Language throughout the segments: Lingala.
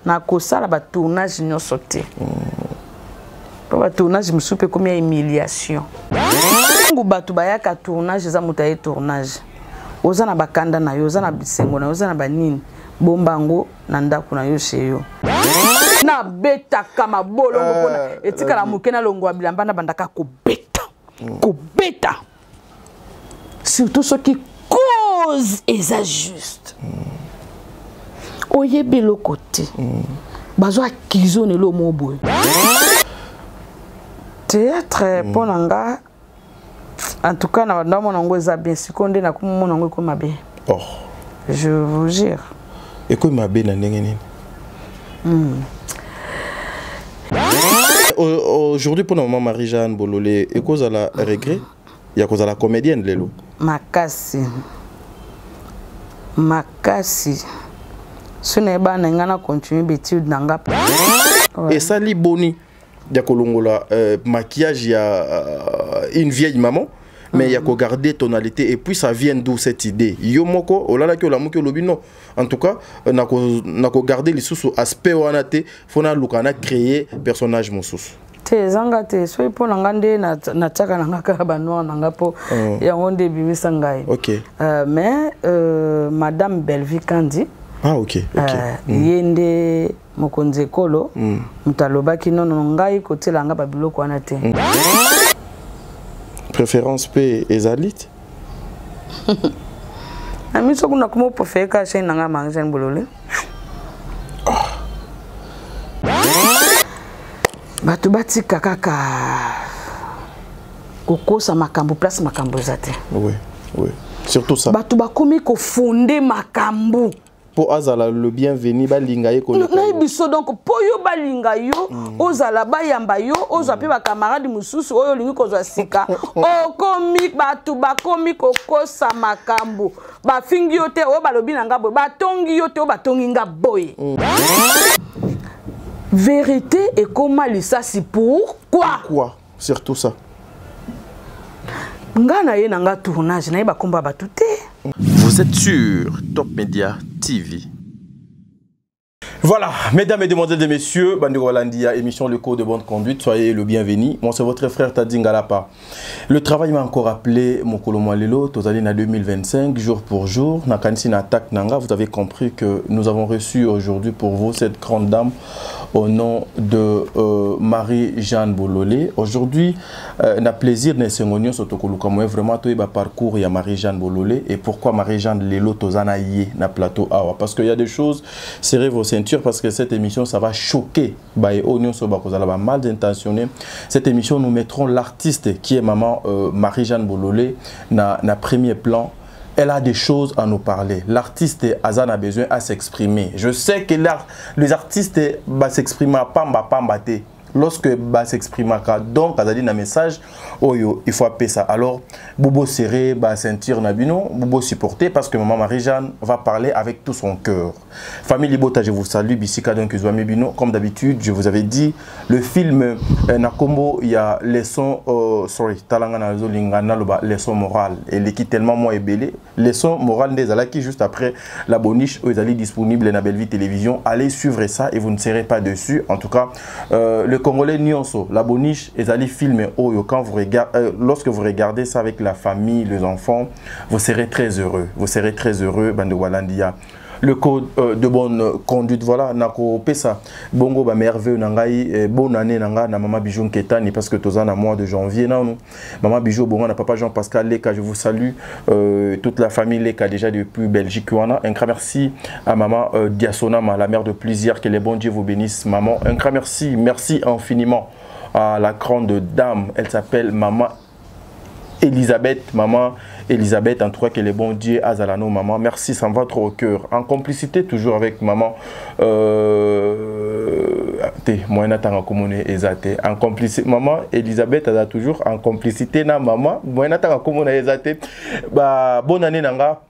Nakosala ba tournage nyonso te. Po ba tournage mosusu mpe ekomi ya humiliation. Ntango bato bayaka tournage, eza moto aye tournage, oza na bakanda na yo, oza na bisengo na yo, oza na banini, bomba yango na ndako na yo chez yo. Nabetaka mabolongo mpona etikala moke nalongwa bilamba, nabandaka kobeta, kobeta, surtout soki cause eza juste. Oyebi eloko te, bazwa akizo na eloko moko boye. Théâtre, mpo na nga en tout cas, na banda mona yango eza bien. Sikoyo nde nakomona yango ekomi mabe. Oh. Je vous jure. Ekomi mabe na ndenge nini? Aujourd'hui, mpona mama Marie-Jeanne Bolole, ekozala regret ya kozala comédienne lelo? Makasi, makasi. So nayeba na ngai na continue baétude na nga. Esali boni ya kolongola maquillage ya une vieille maman, mais ya kogarder tonalité? Et puis, ça vient d'où, cette idée? Yo moko olalaki, olamuki, olobi: non, en tout cas nakogarder lisusu aspect wana te, fo naluka na créer personnage mosusu? Te, ezanga te. Soki mpo na nga nde natiaka na nga kaka banoir na nga, mpo yango nde ebimisa ngai. Mais madame Bellevie Kandi, ah ok ok ye nde mokonzi ekolo. Moto alobaki nono ngai kotiela nga babiloko wana te. Préférence mpe ezali te? Na miso kuna kuma opréféré ka chaîne na nga Marie-Jeanne Bolole. Bato batika kaka kokosa makambo place makambo eza te. Oui, surtout ça. Bato bakomi kofonde makambo. Mpo azala le bienvenu, balinga ye koleka. Nayebi biso. Donc mpo yo balinga yo, ozala bayamba yo, ozwa mpe bacamarade mosusu oyo olingi kozwa sika, okomi bato bakomi kokosa makambo. Bafingi yo te, oyo balobi na nga boye, batongi yo te, oyo batongi nga boye. Vérité ekoma lisasi, pourquoi? Quoi? Surtout ça. Nga na ye na nga tournage, nayeba kombo ya bato te. Vous êtes sur Top Media TV. Voilà, mesdames, mesdemoiselles et messieurs, bandeko balandi, émission Le Code de Bonne Conduite, soyez le bienvenu. Moi, c'est votre frère Tadi Ngalapa. Le travail m'a encore appelé mokolo mwa lelo, tozali na 2025, jour pour jour. Nakanisi na attaque nanga, vous avez compris que nous avons reçu aujourd'hui pour vous cette grande dame au nom de Marie-Jeanne Bololé. Aujourd'hui, na plaisir na esengo nyonso, tokoluka moyen vraiment toyeba parcours ya Marie-Jeanne Bololé et pourquoi Marie-Jeanne lelo tozana ye na plateau awa. Parce qu'il y a des choses, serrez vos ceintures, parce que cette émission, ça va choquer baye oyo nyonso bakozala ba mal intentionné. Cette émission, nous mettrons l'artiste qui est maman Marie-Jeanne Bololé na premier plan. Elle a des choses à nous parler. L'artiste aza na besoin à s'exprimer. Je sais que les artistes ba s'exprimer pamba pamba te. Lorsque ba s'exprimaka, donc azali na message oyo il faut appeler ça. Alors bobo serré ba ceinture na bino, bobo supporter, parce que maman Marie-Jeanne va parler avec tout son cœur. Famille Libota, je vous salue bisika donc Zwami bino. Comme d'habitude, je vous avais dit le film na kombo il y a leçon, sorry, talanga na zolinga na loba leçon morale et l'équipe tellement moi ebelé. Leçon morale des alaki juste après la boniche où ils disponible na Bellevue Télévision. Allez suivre ça et vous ne serez pas dessus. En tout cas, le Congolais nyonso, la boniche ezali film oyo quand vous regardez, lorsque vous regardez ça avec la famille, les enfants, vous serez très heureux. Vous serez très heureux, bande Walandia. Le code de bonne conduite, voilà, nako pesa bongo ba merveille na ngai, bonne année na nga na maman Bijou Nketani, parce que toza na mois de janvier nanu. Maman Bijou bongo na papa Jean-Pascal Leka, je vous salue, toute la famille Leka déjà depuis Belgique wana. Un grand merci à maman Diasonama, la mère de plusieurs, que les bons dieux vous bénissent maman. Un grand merci, merci infiniment à la grande dame, elle s'appelle maman Elisabeth, maman Elisabeth, en tout cas que le bon Dieu azalano maman, merci, ça me va trop au cœur. En complicité toujours avec maman, te moyen natanga komone eza te. En complicité, maman Elisabeth aza toujours en complicité na maman, moyen natanga komone eza te. Ba bonne année nanga.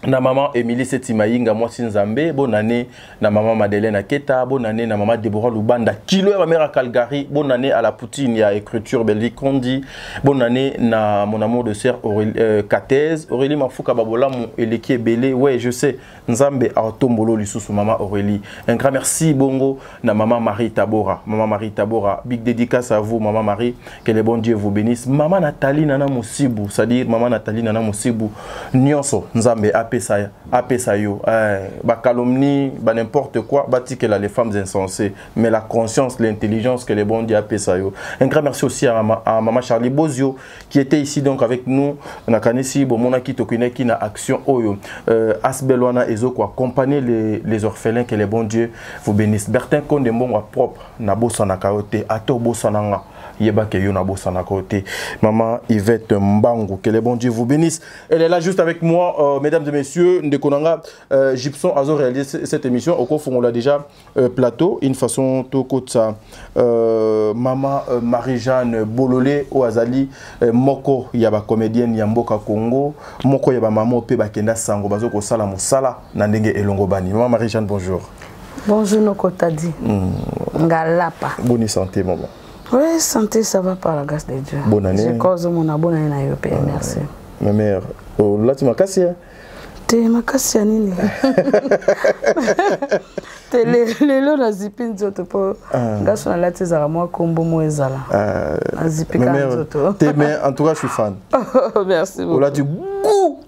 Na maman Émilie Setimayinga, mwasi Nzambe, bonne année na maman Madeleine Aketa, bonne année na maman Deborah Lubanda, kilo ya mère à Calgary, bonne année à la Poutine ya écriture Belvi Kondi, bonne année na mon amour de sœur Aurélie Katez, Aurélie Mafuka Babolamu eleki ebele, ouais je sais, Nzambe atombolo lisusu maman Aurélie. Un grand merci bongo na maman Marie Tabora, maman Marie Tabora, big dédicace à vous maman Marie, que le bon Dieu vous bénisse. Maman Nathalie Nana Moussibou, c'est-à-dire maman Nathalie Nana Moussibou, nyonso Nzambe apesa yo, ba calomnie, ba n'importe quoi, ba tikela les femmes insensées, mais la conscience, l'intelligence que le bon Dieu apesa yo. Un grand merci aussi à maman Charlie Bozio qui était ici donc avec nous na kanisi bo monaki tokinaki na action oyo Asbelwana ezo ko accompagner les orphelins, que le bon Dieu vous bénisse. Bertin Konde mbongo propre na bosanaka yo te, ato bosananga yeba ke yo na bosanaka yo te. Maman Yvette Mbangu, que le bon Dieu vous bénisse. Elle est là juste avec moi, mesdames et messieurs, ndeko nanga Gibson azo réalisé cette émission au cours on l'a déjà plateau une façon to kotsa maman Marie-Jeanne Bololé o azali moko ya ba comédienne ya mboka Congo, moko ya ba mama pe bakenda sango bazo kosala mosala na ndenge elongo bani. Maman Marie-Jeanne, bonjour. Bonjour Nokotadi. Ngalapa. Bonne santé maman. Oui, santé ça va par la grâce de Dieu. Bonne année. Je cause mon bonne année na yo pe, merci. Ma mère, oh là tu makasi hein? Te makasi ya nini? Te lelo nazipi nzoto po nga so nalati ezala mwa kombo mo ezala. Nazipi Ma ka mère, nzoto. Te, mais en tout cas je suis fan. Merci beaucoup. On a du goût.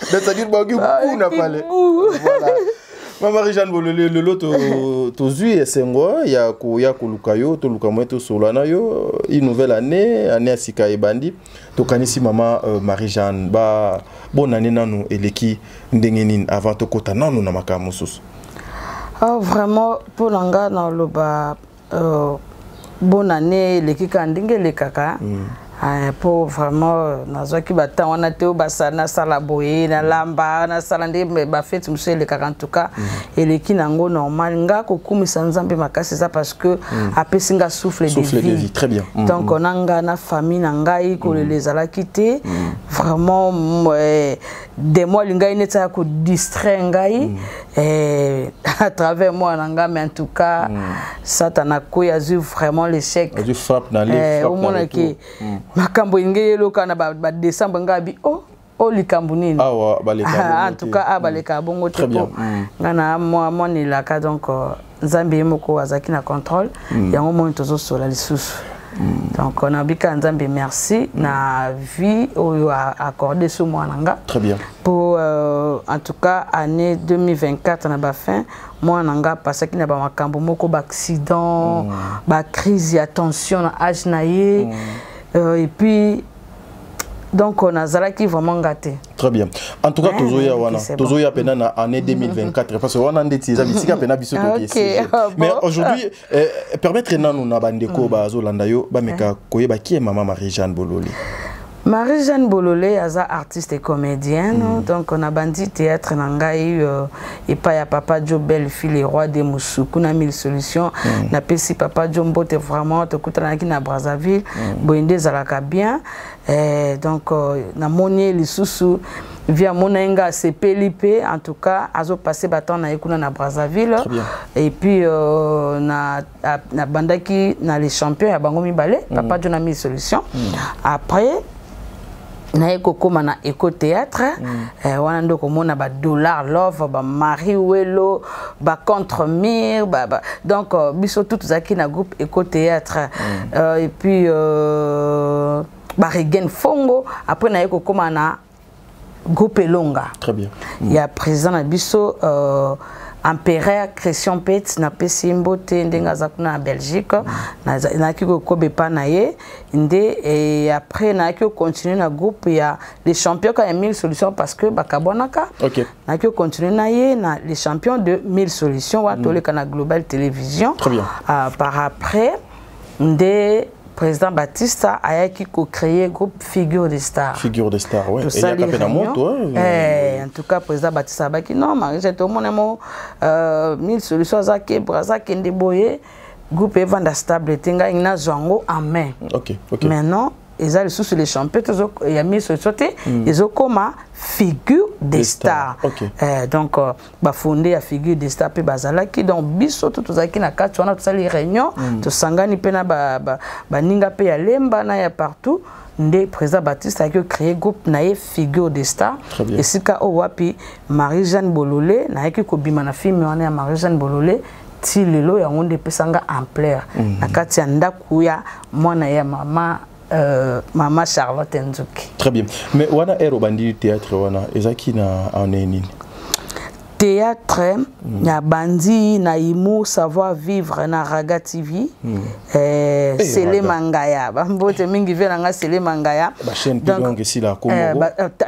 C'est-à-dire bah, du goût n'a pas les. Voilà. Maman Marie-Jeanne Bololé, lelo tozwi esengo ya koya koluka yo, toluka mwe tosolola na yo, une nouvelle année, année ya sika ebandi. Tokanisi mama Marie-Jeanne, ba bonne année nanu eleki ndenge nini avant tokota nanu na makambo mosusu? Ah, vraiment mpo na nga naloba bonne année eleki kaka ndenge elekaka. Po vraiment nazwaki batemps wana te oyo nasala boye, nalamba, nasala nde bafete mosusu elekaka. En tout cas eleki nango normal. Nga kokumisa Nzambe makasi eza parce que apesi nga souffle, Souffle de de vie. vie. Très bien. Donc na nga na famille na ngai kolela ezalaki te vraiment. Démon alingai neti aya kodistraire ngai à travers moi na nga, mais en tout cas Satan akoyi, azwi vraiment l'échec. Azwi frappe na le frappe na Omonaki retour. Makambo elingi eyeloka na badécembre, ngai abi o o likambo nini? Awa baleka Ah, en bongo tout te. cas ah, baleka bongo te Très bien. po nga na mwa elaka. Donc Nzambe ye moko azalaki na contrôle yango. Moni tozosola lisusu. Donc nabika Nzambe merci na vie oyo accordé so mwana nga. Très bien. Po en tout cas année 2024 na bafin, mwana nga apasaki na bamakambo moko, baaccident, bacrise ya tension na age na ye, et puis donc nazalaki vraiment nga te. Très bien. En tout cas, Ouais, tozoya ouais, wana, c'est bon. tozoya pena na année 2024 parce que wana ndeti eza bisika pena biso Ah, toki ok. sujet. Ah, Mais bon. aujourd'hui, permettre nanu na bandeko bazolanda yo bameka koyeba qui est maman Marie-Jeanne Bololé. Marie-Jeanne Bololé aza artiste et comédienne. Donc on a bandi théâtre na ngai epai ya papa Joe Bellefille, le roi de Musuku na mille solutions. Napesi papa Joe mbote vraiment, tokutanaki na Brazzaville. Boye nde ezalaka bien. Donc namoni ye lisusu vi amona ye nga asepeli mpe. En tout cas azopasse batemps na ye kuna na Brazzaville. Très bien. Et puis na nabandaki na les champions ya bango mibale, papa Joe na mille solutions. Après naye kokóma na éco théâtre wana nde okomona badollar love, bamarie welo, bacontre mire ba, donc biso tout tozalaki na groupe éco théâtre et puis baregen fongo. Après naye kokóma na groupe Elonga. Très bien. Ya président na biso empereur Christian Pet, napesi ye mbote ndenge aza kuna na Belgique. Nayaki kokoba epa na ye nde et après nayaki kocontinue na groupe ya les champions ka ya mille solutions parce que bakabwanaka. Nayaki kocontinue na ye na les champions de mille solutions wana, toleka na Global Télévision. Très bien. Par après nde président Batista ayaki kocréer groupe Figure de Star. Figure de star, ouais. Et Tosali yaka pe na réunion. moto, hein. Eh, en tout cas président Batista abaki non, Marie tomona mo mille solutions aza kebra, aza kende boye, groupe evanda stable te, ngai nazwa yango en main. Maintenant Eza lisusu les champions tozo ya miso so te, ezokoma Figure des Stars. Donc bafonde ya Figure des Stars mpe bazalaki. Donc biso to tozalaki na kati wana, tosali réunion, tosangani mpe na baninga mpe ya Lemba na ya partout. Nde président Baptiste ayaki créer groupe na ye Figure des Stars, esika oyo wapi Marie Jeanne Bolole nayaki kobima na film wana ya Marie Jeanne Bolole. Ti lelo yango nde epesanga ampleur na kati ya ndako ya mwana ya mama, mama Charlotte Nzuki. Très bien. Mais wana ero bandi théâtre wana ezaki na année nini? Théâtre ya bandi na Humour Savoir Vivre na Raga TV. Eh, Sele Raga. Mangaya, bambote mingi ve nanga Sele Mangaya. Ba chaîne mpe donc esila kombo.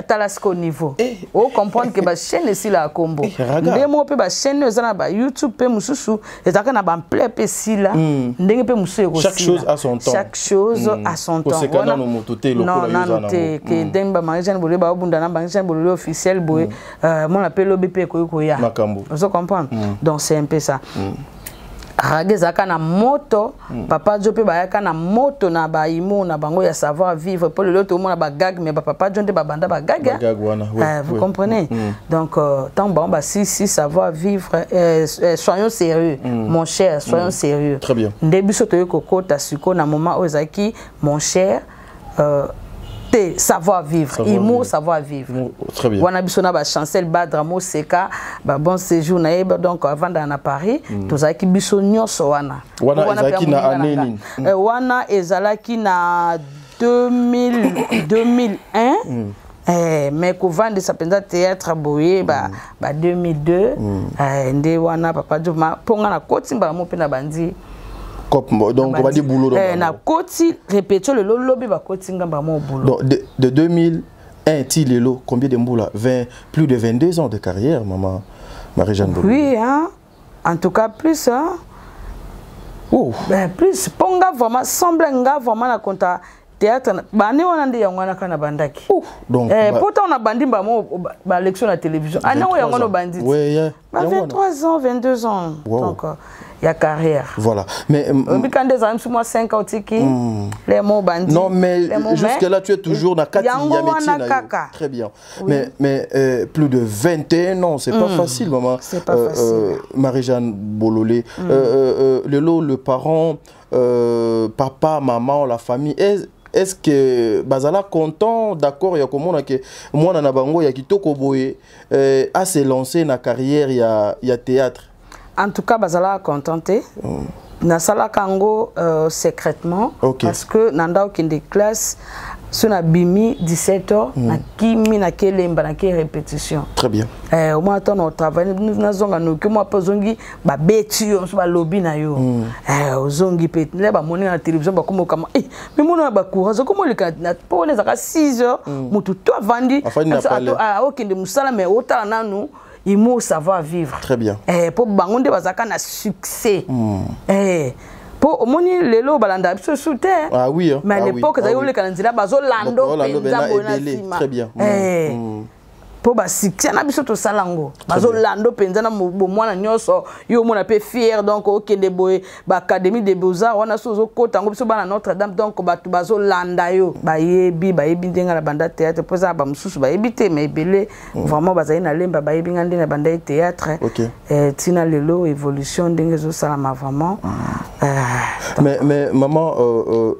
Tala siko niveau. Eh. O comprendre que ba chaîne esila kombo. Eh, Raga. Nde moko mpe ba chaîne oyo eza na ba YouTube mpe mosusu ezalaka na baampleur mpe esila ndenge mpe mosusu ekosila. Chaque chose a son temps. Chaque chose a son temps. Koseka nano moto te lokola Non, yo oza nano nango. te, ke ndenge ba Marie Jeanne Bolole baobunda na Marie Jeanne Bolole officiel boye, mona mpe lobi mpe ekoki koya. Makambo. Ozo comprendre? Donc c'est un peu ça. Raga ezalaka na moto, Papa Jo mpe bayaka na moto na bahumour na bango ya savoir vivre, mpo lelo tomona bagag, mais bapapa Jo nde babanda bagag, hein. Bagag wana, oui, Vous comprenez? Donc ntango bango basisi savoir vivre, soyons sérieux, mon cher, soyons sérieux. Très bien. Nde biso toyei kokota sikoyo na moment oyo ezalaki mon cher, te, savoir vivre. Savoir Humour vivre. Savoir vivre. Très bien. Wana biso na bachancel Badra Moseka, babon séjour na ye, donc avandaka na Paris, tozalaki biso nyonso wana. Wana Po wana ezalaki mpe na ya moninga année na nga. nini? Wana ezalaki na 2000, 2001. Mais kovandisa mpenza théâtre boye ba 2002. Nde wana Papa Jo mpo nga nakoti mbala mo mpe na bandi. Cop, donc on va dire boulot. Donc, Nakoti répétition lelo, lobi bakoti nga mbala mo boulot. Donc de 2001 ti lelo, combien de mbula? 20, plus de 22 ans de carrière, maman Marie-Jeanne Bolole. Oui, hein? En tout cas plus, hein? Oh. Ben, plus mpo nga vraiment semble nga vraiment na konta théâtre bane wana nde yango wana kaka na bandaki. Ouh, donc, Eh, po ntango na bandi mbamo balection na télévision ane oyo yango 23 na ans. obandi ti. Ouais, yeah. Ba Yango wana. 23 ans, 22 ans. Donc ya carrière. Voilà. Mais obika nde ezala misu mwa 5 ans otiki le mo bandi. Non, mais Le mo, jusque-là, tu es toujours dans kati yango ya métier wana na yo. kaka. Très bien. Mais plus de 21 ans, c'est pas facile, maman. C'est pas facile. Marie-Jeanne Bololé. Lelo, le parent, papa, maman, la famille, est-ce que bazala content, d'accord, ya komona ke mwana na bango ya kitoko boye a se lancer na carrière ya théâtre? En tout cas bazalaka content te. Nasalaka yango secrètement, parce que nanda okende classe so nabimi 17 heures, nakimi, nakelemba, nake répétition. Très bien. Omona ntango otravaille, nazonga noki mwa mpe ozongi, babeti yo moso, balobi na yo. Ozongi mpe nde bamoni na télévision, bakoma okama, eh, mais mona na bacourage okoma oleka mpo wana ezalaka 6 heures, motu to avandi. Afandi na palais. Okende mosala, mais otala nanu humour savoir vivre. Très bien. Po bango nde bazalaka na succès. Po omoni lelo balandaka biso su te. Ah oui, hein. Mais à Ah oui, l'époque ah ezalaki oui. oleka na nzela, bazolanda Bazolanda mpenza mpenza boye na ebele. nsima. Très bien. Po basuccès na biso tosala yango, bazolanda mpenza na bomwana nyonso. Yo omona mpe fier, donc okende boye baacadémie de beaux-arts wana, so ozokota yango, biso bana Notre Dame, donc bato bazolanda yo, bayebi ndenge na banda théâtre, mpo eza na bamosusu bayebi te, mais ebele vraiment bazali na Lemba, bayebi nga nde na banda ye théâtre. Ntina lelo évolution ndenge ezosalama vraiment. Mais maman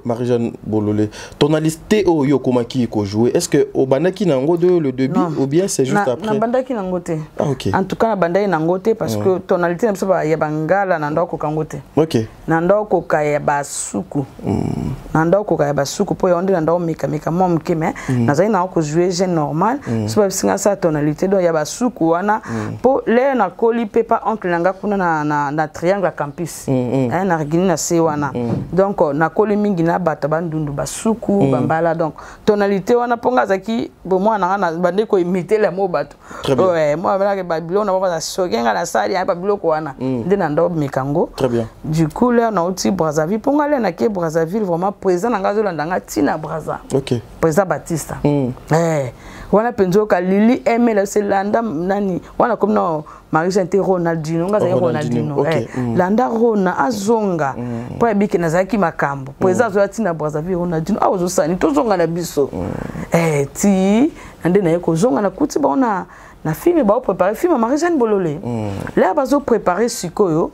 Marie-Jeanne Bololé, tonalité oyo okomaki kojouer, est-ce que obandaki nango de le début Non. ou bien c'est juste Na, après? Nabandaki nango te. Ah, ok. En tout cas nabandaki nango te, parce que tonalité na biso ya bangala na ndako koka yango te. Na ndako koka ya basuku, na ndako koka ya basuku, mpo yango nde na ndako mekameka mwa moke, mais nazali nango kojouer jeune normal. So babisinga sa tonalité donc ya basuku wana, mpo lere nakoli mpe pa oncle na nga kuna na triangle ya campus. Na Rigini na se wana. Donc nakoli mingi na bato bandundu, basuku, bambala, donc tonalité wana mpo nga azalaki bomwana na nga na bande koimitela mo bato. Très bien. Ouais, moi balaki babiloko na bango baza soki nga nasali ya babiloko wana nde na ndo meka yango. Très bien. Du coup lere nauti Brazzaville, mpo nga lere nake Brazzaville, vraiment président na nga azolanda nga ntina Braza. Président Batista. Wana mpenza oyoka Lili Emela se landa nani wana komi na Marie Jeanne te, Ronaldino, nga azalaki Ronaldino. Landa Rona azonga, mpo ayebike nazalaki makambo mpo eza azoya ntina Brazzaville. Ronaldino awa ozosani, tozonga na biso. Ti na nde naye kozonga, nakuti bango na film, baoprépare film ya Marie Jeanne Bolole. Lere bazoprépare sikoyo,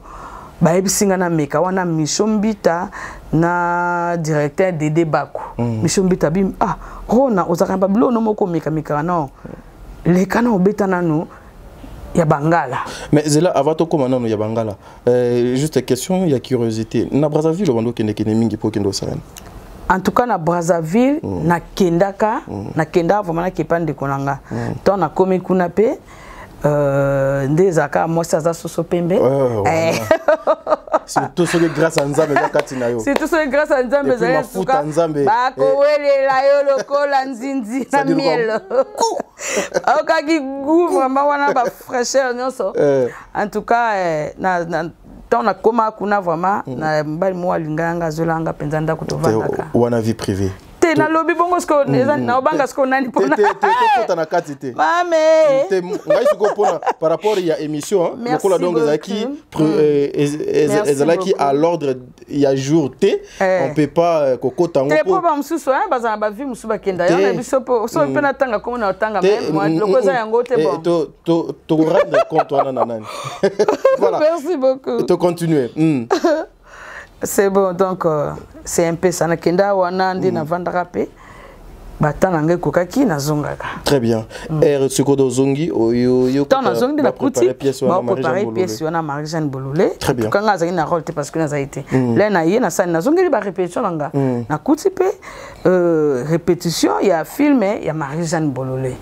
bayebisi nga na meka wana Micho Mbita na directeur Dede Bako. Micho Mbita bi: "Ah, Rona, ozalaka na babiloko no moko omekamekaka nao, leka na obeta nanu ya bangala." Mais zela, avant tokóma nanu ya bangala, juste question ya curiosité: na Brazzaville obanda okendekende mingi mpo okende osala? En tout cas, na Brazzaville nakendaka, nakendaka vraiment, nakepa ndeko na nga. Ntango nakomi kuna mpe, nde ezalaka mwasi aza soso pembe. Surtout soki grâce ya Nzambe eza kati na yo. Surtout soki grâce ya Nzambe ezali, Nzambe bakowelela yo lokola nzinzi na miel, okaki goût vraiment wana, bafraîcheur nyonso. En tout cas, ntango nakóma kuna vraiment, na mobali moko alinga yanga, azolanga mpenza ndako tovandaka. Wana vie privée. Te, nalobi bongo sikoyo, naobanga sikoyo nani? Mpona tokota na kati te. Mame. Ngai sikoyo, mpona par rapport ya émission lokola donc ezalaki à l'ordre ya jour te, on peut pas kokota yango. Te, mpo bamosusu bazala bavie mosusu, bakenda yo na biso, mpo soki mpe natanga kombo na otanga loko eza yango te. Bon, tokorendre compte wana na nani? Voilà, merci beaucoup. Tocontinue. C'est bon, donc c'est un peu ça. Nakenda wana nde navandaka mpe bata na ngai ekokaki, nazongaka. Très bien. R sikoyo ozongi oyo? Ntango nazongi nde nakuti baoprépare pièce wana Marie Jeanne Bolole. Kanga azalaki na rôle te parce que nazali te. Le na ye nasali, nazongeli barépétition na nga, nakuti mpe répétition ya film ya Marie Jeanne Bolole.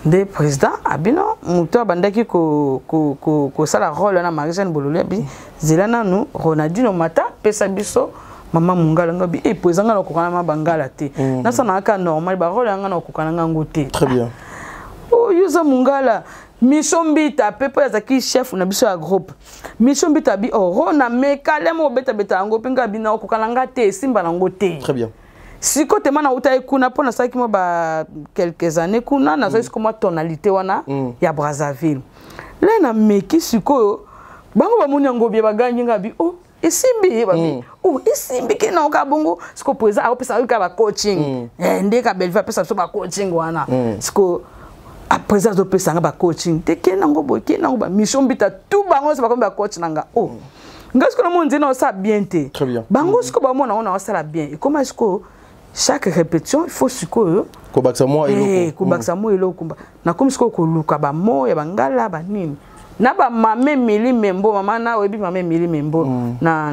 Nde président abino moto abandaki kosala rôle wana Marie Jeanne Bolole abi: "Zela nanu, Ronaldino, mata pesa biso mama mongala." Nga bi e po ezanga na kokana ma bangala te, nasala kaka normal, barôle yanga na kokana ngango te. Très bien. Oyo oza mongala, Miso Mbita mpe, mpo azalaki chef na biso ya groupe, Miso Mbita bi: "Oh, Rona, meka lemo obetabeta yango mpe." Nga bi na okokana nga te, esimba nango te. Très bien. Sikoyo tema nauta ye kuna mpo nasalaki mwa ba quelques années kuna, nazwaki sikoyo mwa tonalité wana ya Brazzaville. Le nameki sikoyo, bango bamoni yango bie, bagangi. Nga bi: "Oh, esimbi." Ye babi: "Oh, esimbi ke naoka bongo." Sikoyo président akopesa kaka bacoaching, nde ka Belvi apesa biso bacoaching wana. Sikoyo président azopesa nga bacoaching te, ke nango boye, ke nango bamission mbita tu, bango nyonso bakomi bacoach na nga. Oh, nga sikoyo namoni nzela naosala bien te. Bango sikoyo bamona ngo naosala bien, ekoma sikoyo chaque répétition il faut sikoyo kobakisa mwa eloko. Kobakisa mwa eloko. Nakomi sikoyo koluka bamo ya bangala banini na bamama Emili Membo, mama na oyebi mama Emili Membo na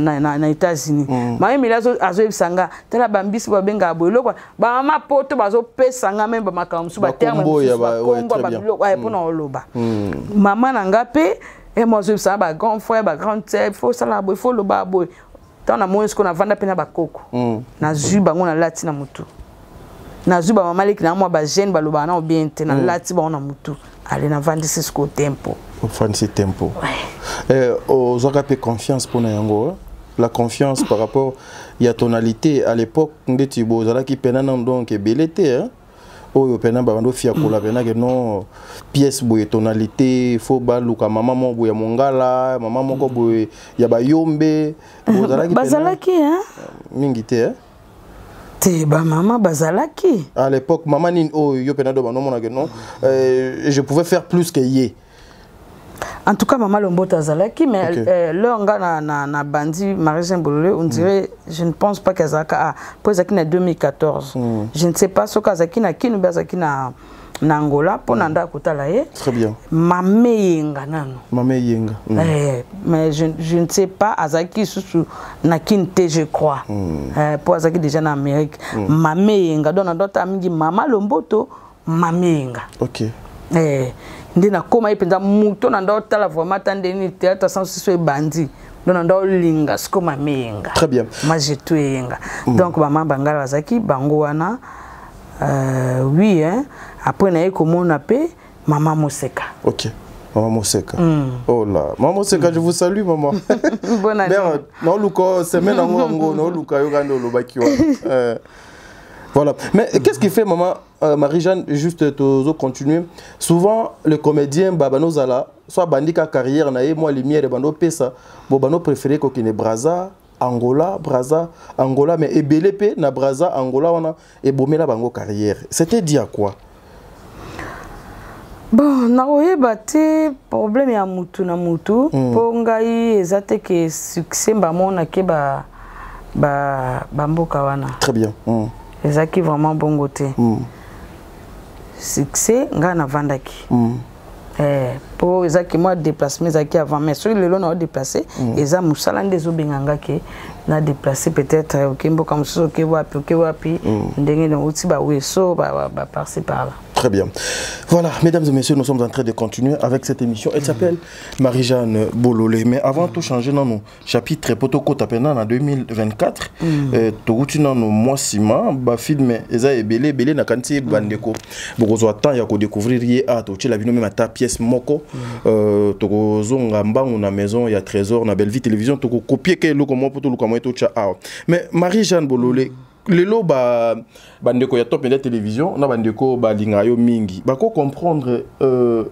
États-Unis. Mama Emili azoyebisa nga: "Tala bambisi babengaka boye." Eloko bamama poto bazopesa nga meme bamakambo mosusu, baterme mosusu, bakombo babiloko mpona oloba. Mama na nga mpe mo azoyebisa nga, bagrand frère, bagrande sœur: "Faut osala boye, faut oloba boye." Ntango namoni sikoyo, navanda mpe na bakoko, nazwi bango, nalati na motu, nazwi bamama leki na mwa bajeune balobaka nao bien te, nalati bango na motu, ale navandisi sikoyo tempo. Ofandisi tempo. Ozwaka mpe confiance mpona yango, la confiance par rapport ya tonalité à l'époque ndeti bozalaki pena nano donc ebele te oyo pena babanda ofiakola pena ke non, pièce boye, tonalité, faut baluka mama moko boye ya mongala, mama moko boye ya bayombe. Bozalaki bazalaki mingi te? Te, bamama bazalaki. À l'époque, mama nini oyo yo pena do banomona ke non, je pouvais faire plus que ye? En tout cas, mama Lomboto azalaki, mais l'heure nga na bandi Marie Jeanne Bolole, on dirait, je ne pense pas qu'azalaka. Ah, po ezalaki na 2014. Je ne sais pas soki azalaki na Kinu mpe azalaki na Angola mpo na ndako kotala ye. Très bien. Mame Yenga nano. Mame Yenga. Eh, mais je ne sais pas azalaki lisusu na Kini te, je crois, po azalaki déjà na Amérique. Mame Yenga, donc nadota mingi mama Lomboto, Mame Yenga. Eh, nde nakóma ye mpenza moto na nda otala vraiment ata ndeni théâtre sans siso ebandi, donc na nda olinga siko Mame Yenga. Très bien. Majetu Eyenga. Donc bama bangala bazalaki bango wana, oui hein. Après naye komona mpe mama Moseka. Ok, Maman Moseka. Oh là, Maman Moseka, je vous salue, maman. Bonne année. Mère, naoluka semaine yango yango naoluka yo kanda olobaki wana. Voilà. Mais qu'est-ce qui fait, maman, Marie-Jeanne, juste tozo continuer. Souvent le comédien babanozala soit bandika carrière na ye, moi lumière bando pesa bo bano préféré kokende Brazza, Angola, Brazza, Angola, mais ebele pe na Brazza, Angola wana ebomela bango carrière. C'était dit à quoi? Bon, nakoyeba te problème ya mutu na mutu, mpo ngai eza te ke succès bamonake bamboka wana. Très bien. Ezalaki vraiment bongo te. Succès, ngai navandaki. Mpo ezalaki mwa déplacement, ezalaki avant, mais soki lelo na odéplace, eza mosala nde ezobenga nga ke na déplace. Peut-être oke mboka mosusu, oke wapi, oke wapi, ndenge nauti baweso par-ci par-là. Très bien. Voilà, mesdames et messieurs, nous sommes en train de continuer avec cette émission. Elle s'appelle Marie-Jeanne Bololé. Mais avant tout changer dans nos chapitres, po tokota en 2024, touti dans nos mois sima, ba film eza ebele ebele na kanti bandeko. Bokozwa temps ya ko découvrir ye a to la bino même ata pièce moko, tokozonga mbangu na maison ya Trésor na Bellevue Télévision, toko copier ke eloko moko to luka mo to tcha awa. Mais Marie-Jeanne Bololé, lelo ba bandeko ya Top Media Télévision na bandeko balinga yo mingi bako comprendre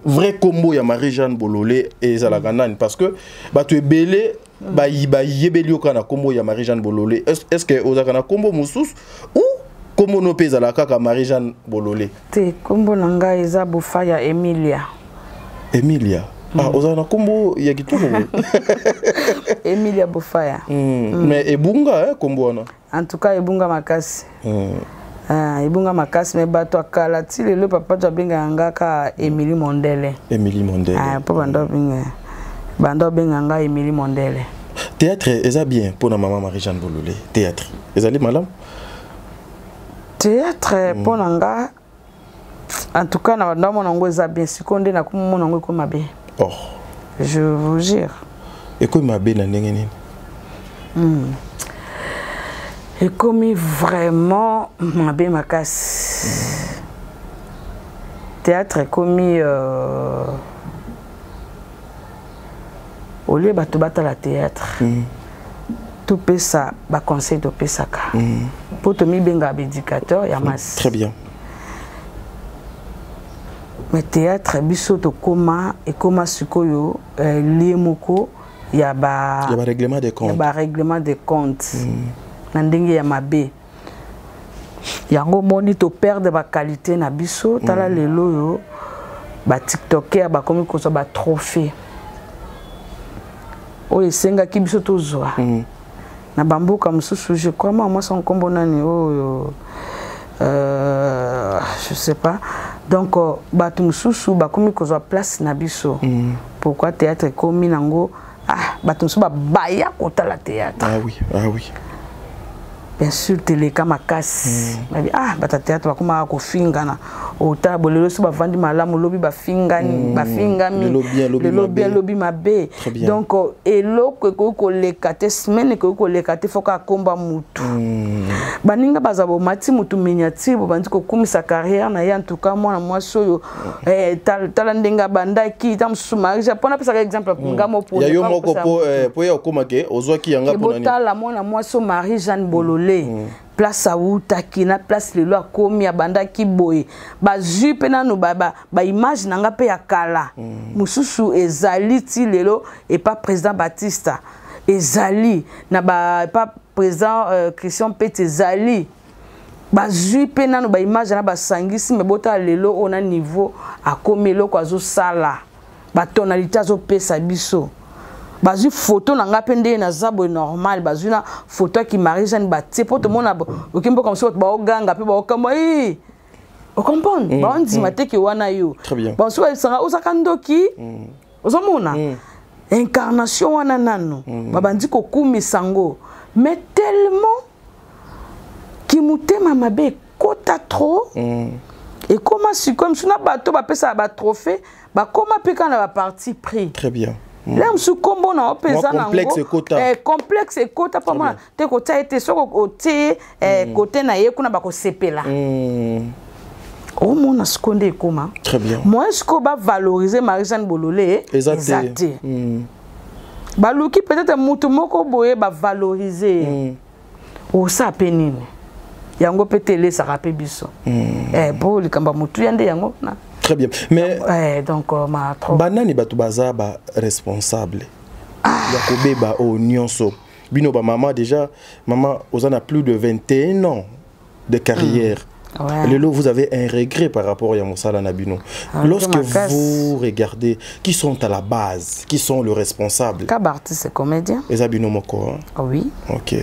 vrai kombo ya Marie-Jeanne Bololé ezalaka nani, parce que bato ebele bayebeli yo kaka na kombo ya Marie-Jeanne Bololé. Est-ce que ozalaka na kombo mosusu ou kombo no mpe ezalaka kaka Marie-Jeanne Bololé? Te, kombo na ngai eza Bofaya Emilia. Emilia. Ah, ozala na kombo ya kitoko boye. Emilia Bofaya. Mais ebunga kombo wana. En tout cas ebunga makasi. Ah, ebunga makasi, mais bato ya kala ti lelo, papa to abengaka nga kaka Émilie Mondele. Émilie Mondele. Ah, mpo bando abenga nga Émilie Mondele. Théâtre eza bien mpona mama Marie-Jeanne Bololé? Théâtre ezali malamu? Théâtre, mpo na nga, en tout cas na bando amona yango eza bien. Sikoyo nde nakomomona yango ekomi mabe. Oh. Je vous jure. Ekomi mabe na ndenge nini? Ekomi vraiment mabe makasi. Théâtre ekomi au lieu bato batala théâtre, topesa baconseil, topesaka mpo tomibengaka baéducateur ya masse. Très bien. Mais théâtre biso tokóma, ekóma sikoyo lie moko ya ba Ya barèglement des ya comptes. Barèglement de compte na ndenge ya mabe. Yango omoni toperdre baqualité na biso. Tala lelo oyo batiktoker bakomi kozwa batrophée oyo esengaki biso tozwa na bamboka mosusu. Je crois mwa mwasi nkombo nani oyo, je sais pas. Donc bato mosusu bakomi kozwa place na biso. Pourquoi théâtre ekomi nango, ah, bato mosusu babaya kotala théâtre? Ah oui, ah oui. Bien sûr, teleka makasi. Babi, ah, bato ya théâtre bakomaka kofingana. Otala bolelo so bavandi malamu, lobi bafingani, bafingami. Lelo bien, lobi lelo mabe. Bien, lobi mabe. Très bien. Donc eloko ekoki koleka te, semaine ekoki koleka te, foka akomba mutu. Baninga baza bomati mutu miniature, bobandi kokumisa carrière na ye. En tout cas mwana mwasi oyo, tala ndenge abandaki ta mosusu Marie, mpona apesaka exemple nga mo. Ya yo moko po ya okóma ke ozwaki yanga mpona nini? Botala mwana mwasi oyo Marie Jeanne Bololé, place awutaki na place lelo akomi, abandaki boye. Bazwi mpe nanu baimage na nga mpe ya kala mosusu ezali ti lelo epa président Baptiste, ezali na ba epa président Christian Pete, ezali bazwi mpe nanu baimage na basangisi. Me botala lelo oyo na niveau akomi, eloko azosala, batonalité azopesa biso. Bazwi photo na nga mpe ndenge naza boye normal, bazwi na photo ya Marie Jeanne batie mpo tomona. Oki mboka mosusu, bato baoganga mpe baokamwa, ocomprendre, baondima te ke wana yo. Très bien. Bamosusu bayebisanga ozaka ndoki. Ozomona incarnation wana nanu babandi kokumisa yango, mais tellement kimutema mabe ekota trop. Ekóma sikoyo mosusu na bato bapesaka batrophée, bakóma mpe kaka na baparti pris. Très bien. Le mosusu nkombo na yo mpe eza Mwa complexe ekota. Complexe ekota mpo mona te kotia ye te. Soki otie ye kote na ye kuna, bakosepela. Omona sikoyo nde ekóma Très bien. moyen sikoyo bavaloriser Marie Jeanne Bololé eza eza te. Te. Baluki peut-être mutu moko boye bavaloriser ye. Osala mpe nini? Yango mpe te elesaka mpe biso. Eh, po likambo ya motuya nde yango na. Très bien. Mais eh, donc ma trop. Banani bato baza ba responsable ya kobeba oyo nyonso? Bino ba mama déjà, maman oza na plus de 21 ans de carrière. Ouais. Lelo, vous avez un regret par rapport à mosala na bino. Ah, Lorsque makasi. vous regardez qui sont à la base, qui sont le responsable? Ka baartiste comédien. Eza bino moko, hein? Oui. Ok.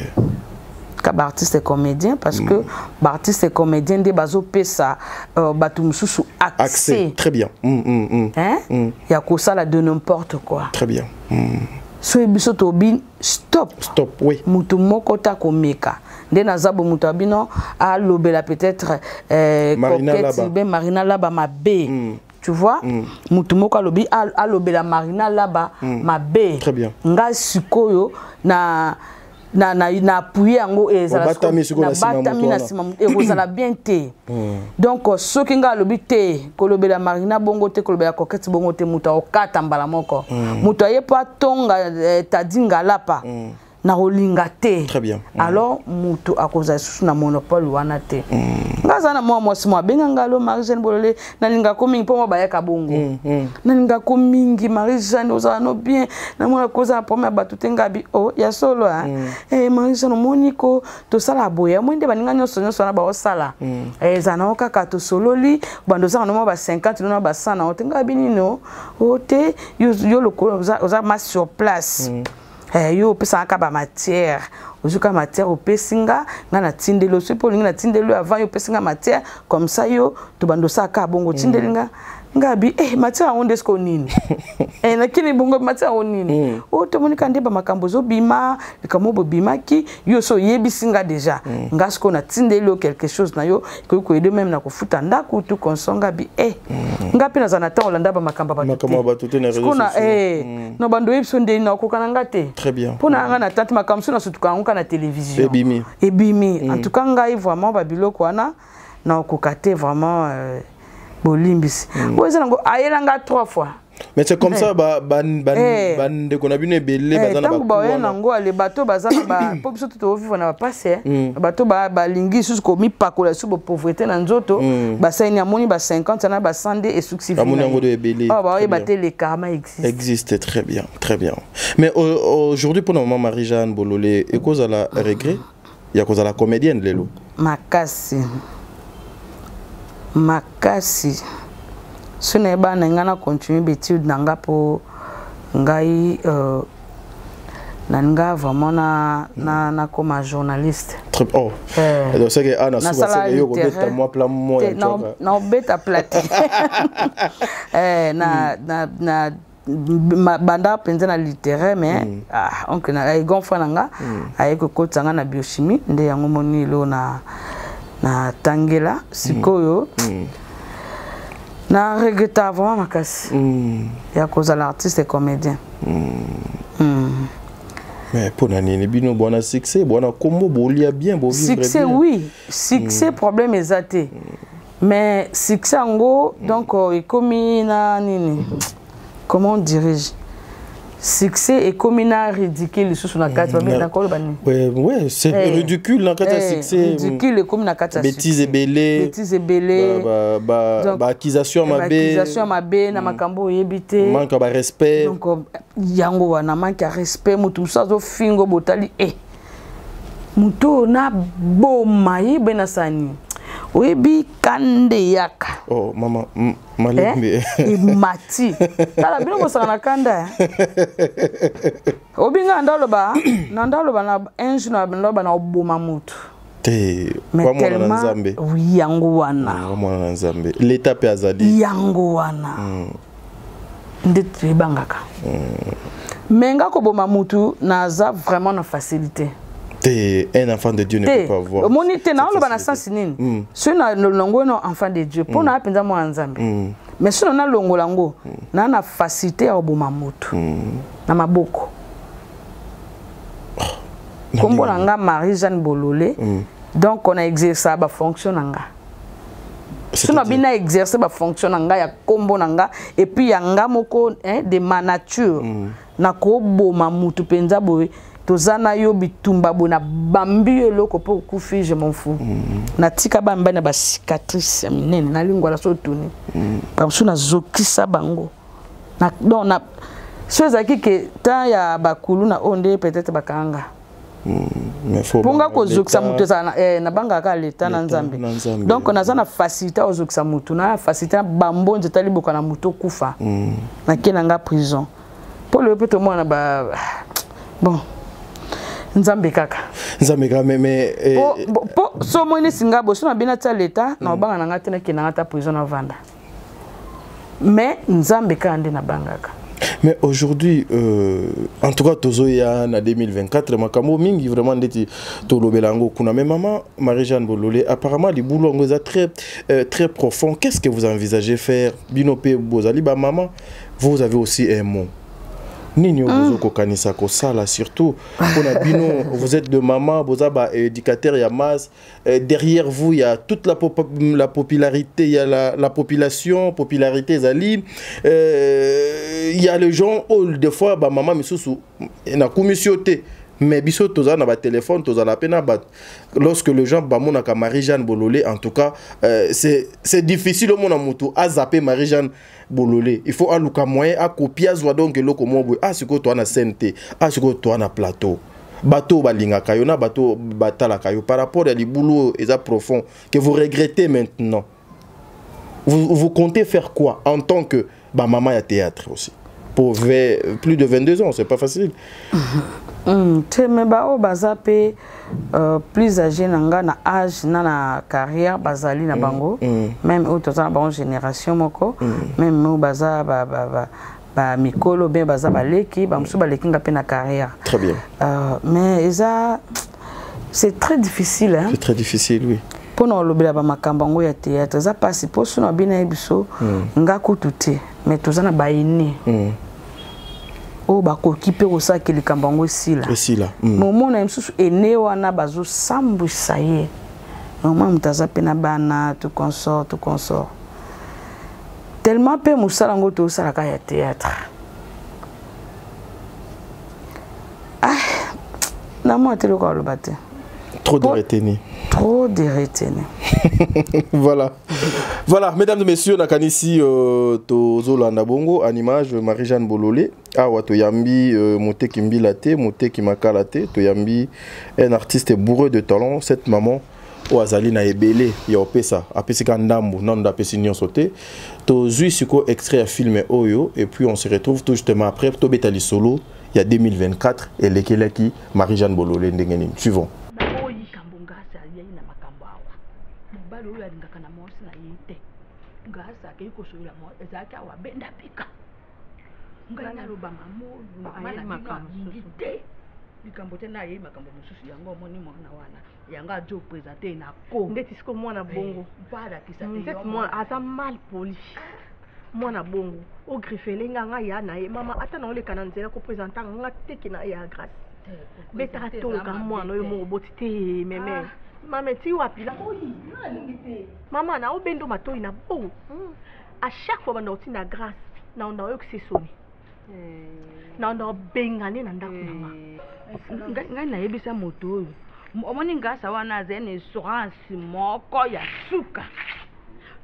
Ka baartiste comédien, parce que baartiste comédien nde bazopesa bato mosusu accès. Accès. Très bien. Hein? Ya kosala de n'importe quoi. Très bien. Soki biso tobi stop. Stop, oui. Mutu moko ta komeka nde naza bo moto ya bino alobela peut-être Marina Coquette Laba. be Marina Laba mabe. Tu vois, mutu moko alobi alobela Marina Laba mabe. Très bien. Nga sikoyo na appuyer yango ezala Obatami sikoyo na nsima nabatami moto na wana. nsima moto, ekozala bien te. Donc soki nga alobi te kolobela Marina bongo te, kolobela Coquette bongo te, moto akokata mbala moko. Moto aye po atonga Tadi Ngalapa. Na kolinga te. Très bien. Alors moto akozala lisusu na monopole wana te. Nga aza na mwa mwasi mo abenga nga alo Marie Jeanne Bolole, nalingako mingi mpo mwa bayaka bongo. Nalingako mingi Marie Jeanne, ozala no bien, namona kozala problème ya bato te. Ngabi o ya solo, hein? Eh, Marie Jeanne, omoni ko tosala boye, omoni nde baninga nyonso nyonso wana baosala. Eh, ezala nango kaka tosololi bando ozala no mwa ba 50 no na ba 100 na yo te. Ngabi nini o o te yo, yo lokolo oza ma sur place. Eh, yo opesaka kaka bamatière, ozwi kaka matière opesi nga, nga natindeli yo. Soki mpo olingi natindeli yo avant, yo opesi nga matière comme ça, yo tobanda osala kaka bongo, otindeli nga. Nga bi eh, matière yango nde siko nini? Eh, nakini bongo matière yango nini? Oyo tomoni kaka nde bamakambo ezobima, likambo bobimaki yo so oyebisi nga déjà. Nga sikoyo natindeli yo quelque chose na yo ekoki koyede même na kofuta ndako tu konso. Nga bi eh, nga mpe nazala na ntango olanda bamakambo ya bato. Makambo ya bato te na réseaux Sikoyo na sociaux. eh, na bando oyebi so ndeni nakoka na nga te. Très bien. Mpo na nga na tante makambo so nasutuka yango kaka na télévision. Ebimi. Ebimi. En tout cas ngai vraiment babiloko wana nakoka te vraiment, bolimbisi oyo eza nango ayelanga trois fois. Mais c'est comme ça ba ba ba Eh. bandeko na bino ebele Eh, baza na ntango baku baoya wana. nango ale bato baza na ba mpo biso to tovivre na bapasi, bato balingi lisusu komipakola lisusu bapauvreté na nzoto. Basalini amoni ba 50 na ba 100 nde esuksi. Bamoni yango de ebele. Awa baoyeba Très bien. te le karma existe. Existe, très bien, très bien. Mais aujourd'hui, pour la maman Marie-Jeanne Bololé, et cause à la regret, il y a cause à la comédienne, Lelo? Makasi, makasi. So nayeba na ngai na continue baétude na nga mpo ngai nalinga vraiment na nakoma journaliste. Très, oh. Eh. Donc, c'est que Anna, souvent, Nasala c'est que yo, littéraire. beta moi, plat, moi, Te, ya tchoka. na obeta plat te. Eh, na banda mpenza na littéraire, mais ah, oncle na eh, grand frère na nga aye kokotisa nga na biochimie nde yango moni elo na natangela sikoyo. Na regretta vraiment makasi ya kozala artiste et comédien. Mais pour nani bino bwana succès, bwana kombo, bolia bien, bo vivre Succès bien. Oui, succès, problème eza te, mais succès yango donc ekomi na nini, comment dirais-je, succès ekomi na ridicule lisusu na kati, babengaka koloba nini? Ouais, c'est Eh. ridicule dans kati ya Eh, succès. Ridicule ekomi na kati ya Bêtise succès. ebele. Bêtise ebele. Ba, ba, Donc, ba accusation mabe. Accusation mabe na makambo oyebi te. Manque ya ba respect. Donc yango wana manque ya respect, motu mosusu azofinga, botali e motu oyo na boma ye be na sani oyebi kande yaka. Oh, mama, malembe. Emati tala bino bosaka na kanda, eh. Obinga ndaloba na ndaloba na un jour na ndaloba na oboma motu. Te, Mais wa mwana na tellement Nzambe. Oui, yango wana. Wa mwana na Nzambe. L'état pe azali. Yango wana nde toyebangaka, mais nga koboma mutu naza vraiment na facilité. Te, un enfant de Dieu ne peut Te pas avoir omoni te naoloba na cette sens nini? Soki nalongo no enfant de Dieu mpo na mpenza mwana Nzambe, mais soki nalongola yango na facilité ya koboma mutu na maboko. Nkombo na nga Marie Jeanne Bolole, donc on a exercé bafonction na nga so na bino exercer bafonction na nga ya nkombo na nga et puis ya nga moko, hein, de ma nature, nakoboma mutu mpenza boye. Toza na yo bitumba boye, na bambi yo eloko mpo okufi, je m'en fous. Natika bana mibali na bacicatrice ya minene, nalingwala so otuni. Bamosusu nazokisa bango. Na, donc na so ezalaki ke temps ya bakulu na oyo nde peut-être bakanga. Mpo nga kozokisa moto ezala nabangaka kaka leta na Nzambe. Donc naza na facilité ya kozokisa motu, na facilité na bambonzi etali boka na motu okufa. Nake na nga prison mpo lelo mpe tomona ba bon, Nzambe kaka. Nzambe kaka, mais Po so omoni nesi nga boso na bino atia leta na obanga na nga te, nakende nga ta prison na vanda, mais Nzambe kaka nde nabangaka. Mais aujourd'hui, en tout cas, tozoya na 2024, makambo mingi vraiment ndeti tolobela yango kuna. Mais maman Marie-Jeanne Bololé, apparemment libulu yango eza très très profond. Qu'est-ce que vous envisagez faire, bino pe bozali ba maman, vous avez aussi un mot? Nini oyo bozokokanisa kosala, surtout mpona bino, vous êtes de maman, boza ba éducateur ya masse, derrière vous il y a toute la popularité, il y a la population, popularité ezali, il y a les gens oyo des fois bamama misusu nakumisi yo te, mais biso tozala na batelefone, tozala mpe na bato. Lorsque les gens bamonaka Marie-Jeanne Bololé, en tout cas, c'est difficile omona motu azape Marie-Jeanne Bololé. Il faut aluka moyen akopie, azwa donc eloko moko boye. Ah, sikoyo toa na scène te, ah, sikoyo toa na plateau, bato oyo balingaka yo na bato oyo batalaka yo, par rapport ya libulu oyo eza profond que vous regrettez maintenant, vous comptez faire quoi en tant que bamama ya théâtre aussi pour plus de 22 ans? C'est pas facile. Te, me baoyo baza mpe plus âgé na nga na âge na carrière, bazali na bango, même oyo toza na bango génération moko, même oyo baza ba mikolo bien, baza baleki, bamosusu baleki nga mpe na carrière. Très bien. Mais eza, c'est très difficile, hein? C'est très difficile, oui. Mpona kolobela bamakambo yango ya théâtre eza mpasi, mpo so na bino ye biso, nga kutu te, mais toza na baene oyo bakoki mpe kosalaka likambo yango esila. Esila. Mais omona ye mosusu ene wana bazosambwisa ye, omona moto aza mpe na bana, tout consort, tout consort, tellement mpe mosala yango tosalaka ya théâtre, ah, namona te eloko aloba te. Trop de retenue. Trop de retenue. Voilà. Voilà, mesdames et messieurs, nakanisi tozolanda bongo en image Marie-Jeanne Bololé. Awa toyambi moteki mbila te, moteki makala te, toyambi un artiste bourré de talent, cette maman oyo azali na ebele ya opesa, apesika ndambu nano nde apesi nyonso te. Tozwi sikoyo extrait ya film oyo et puis on se retrouve tout justement après, tobeta lisolo ya 2024 elekelaki Marie-Jeanne Bololé ndenge nini. Suivons. Naboyi likambo ngasi ayei na makambo awa. Mobali oyo alingaka na mwasi na ye te, ngasi akei kosolela ezalaki awa, benda pika ngai naloba mama oyo, mama na bino alingi te likambo te, na ayei makambo mosusu yango. Omoni mwana wana, yango azo présente na ko Ndeti siko mwana bongo. Mpo alakisa te. Ndeti mwana aza mal poli, mwana bongo ogriffele nga, nga ya na ye mama, ata na oleka na nzela kopresenta nga teke na ya Grâce, betaka toloka mwana oyo moko boti te. Meme mama eti wapi nalingi te mama na obendo matoi na bo. À chaque fois banda otinda Grâce na onda oyokisa esoni na onda obengane na ndako na nga. Ngai nayebisa moto oyo omoni ngasa wana azali na assurance moko ya suka,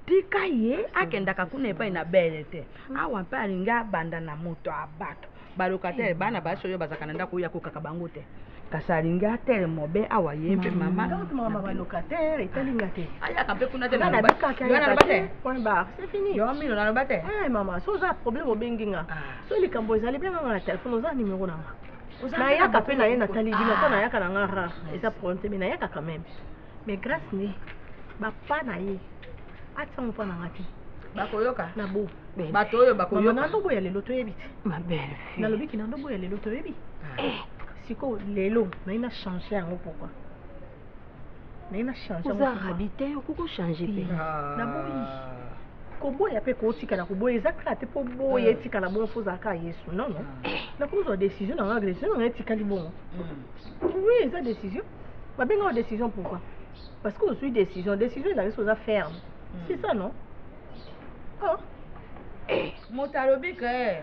tika ye akendaka kuna epai na bele te. Awa mpe alingi abanda na moto ya bato balocataire, bana basi oyo bazalaka na ndako oyo akokaka bango te, kasi alingi atelema obe awa ye mpe mama. Mama, balocataire etalinga te. Ayaka mpe kuna te. Nga nabikaka. Yo naloba te. Point barre, c'est fini. Yo mino naloba te. Mama, so oza problème, obengi nga. So likambo ezali, benganga na telefone, oza nimero na nga. Oza Nayaka mpe mpe na ye natali bino, ata nayaka na nga rare, eza problème te, mais nayaka quand même. Mais Grâce ne bapa na ye atiango mpa na nga te. Bakoyoka. Na bo bato oyo mama bakoyoka. Nandoboya lelo toyebi te. Ma belle fille. Nalobiki nandoboya lelo toyebi. Sikoyo lelo naye na change yango. Pourquoi naye na change yango? Oza Pourquoi? rabi te, okoki kochange mpe. Naboyi koboya mpe kootikala koboya eza kaka te mpo boya etikala bongo, fo ozala kaka Yesu. Non, non, nakozwa décision na nga, décision na nga etikali bongo. Oui, eza décision, babengaka décision. Pourquoi? Parce que ozwi décision, décision ezalaki so oza ferme, c'est ça, non? Ah. Moto alobi ke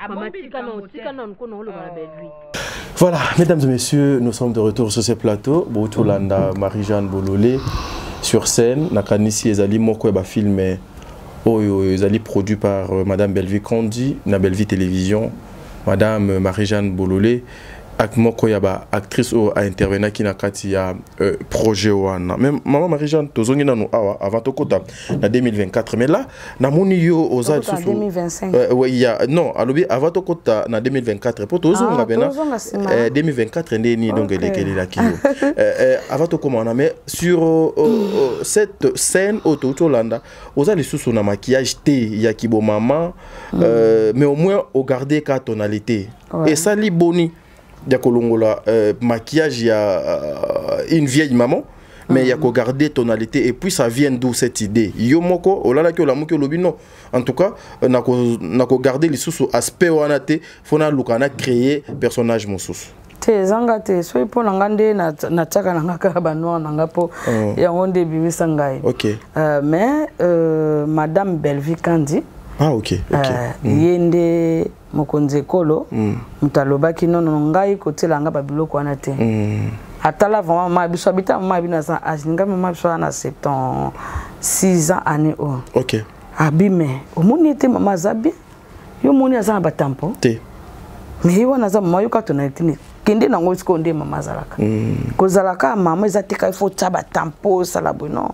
Mama, tika nano, tika nano ko na oloba na Bellevue. Voilà, mesdames et messieurs, nous sommes de retour sur ce plateau. Botolanda Marie-Jeanne Bololé sur scène. Nakanisi ezali moko ya ba film oyo ezali produit par Madame Bellevue Kandi na Bellevue Télévision. Madame Marie-Jeanne Bololé ak moko ya ba actrice oyo a intervenaki na kati ya projet wana. Mais maman Marie-Jeanne, tozongi nanu awa avant tokota na 2024. Mais là, namoni yo oza Tokota lisusu 2025. Ouais, il y a, non, alobi avant tokota na 2024 po tozonga Ah, pena, tozonga nsima. 2024 nde nini donc Ok. elekelelaki yo. Avant tokoma wana, mais sur cette scène oyo touti olanda, oza lisusu na maquillage te ya kibomama, mais au moins ogarde ka tonalité. Esali boni ya kolongola maquillage ya une vieille maman, mais ya kogarder tonalité? Et puis ça vient d'où, cette idée? Yo moko olalaki, olamuki, olobi: non, en tout cas nako garder lisusu aspect wana te, fo naluka na créer personnage mosusu? Te, ezanga te. Soki mpo na nga nde natiaka na nga kaka banoir na nga mpo yango nde ebimisa ngai. Mais Madame Bellevue Kandi, ah ok ye nde mokonzi ekolo, moto alobaki: nono, ngai kotiela nga babiloko wana te. Atala vraiment mama biso abita, mama bino aza age ngai, mama biso aza na 76 ans année oyo. Abi me omoni ete mama aza bien, yo omoni aza na batampo te. Mais ye wana aza mama, yoka tonalité ne kende nango sikoyo nde mama azalaka. Kozala kaka mama eza te kaka ifo tia batampo, osala boye, non.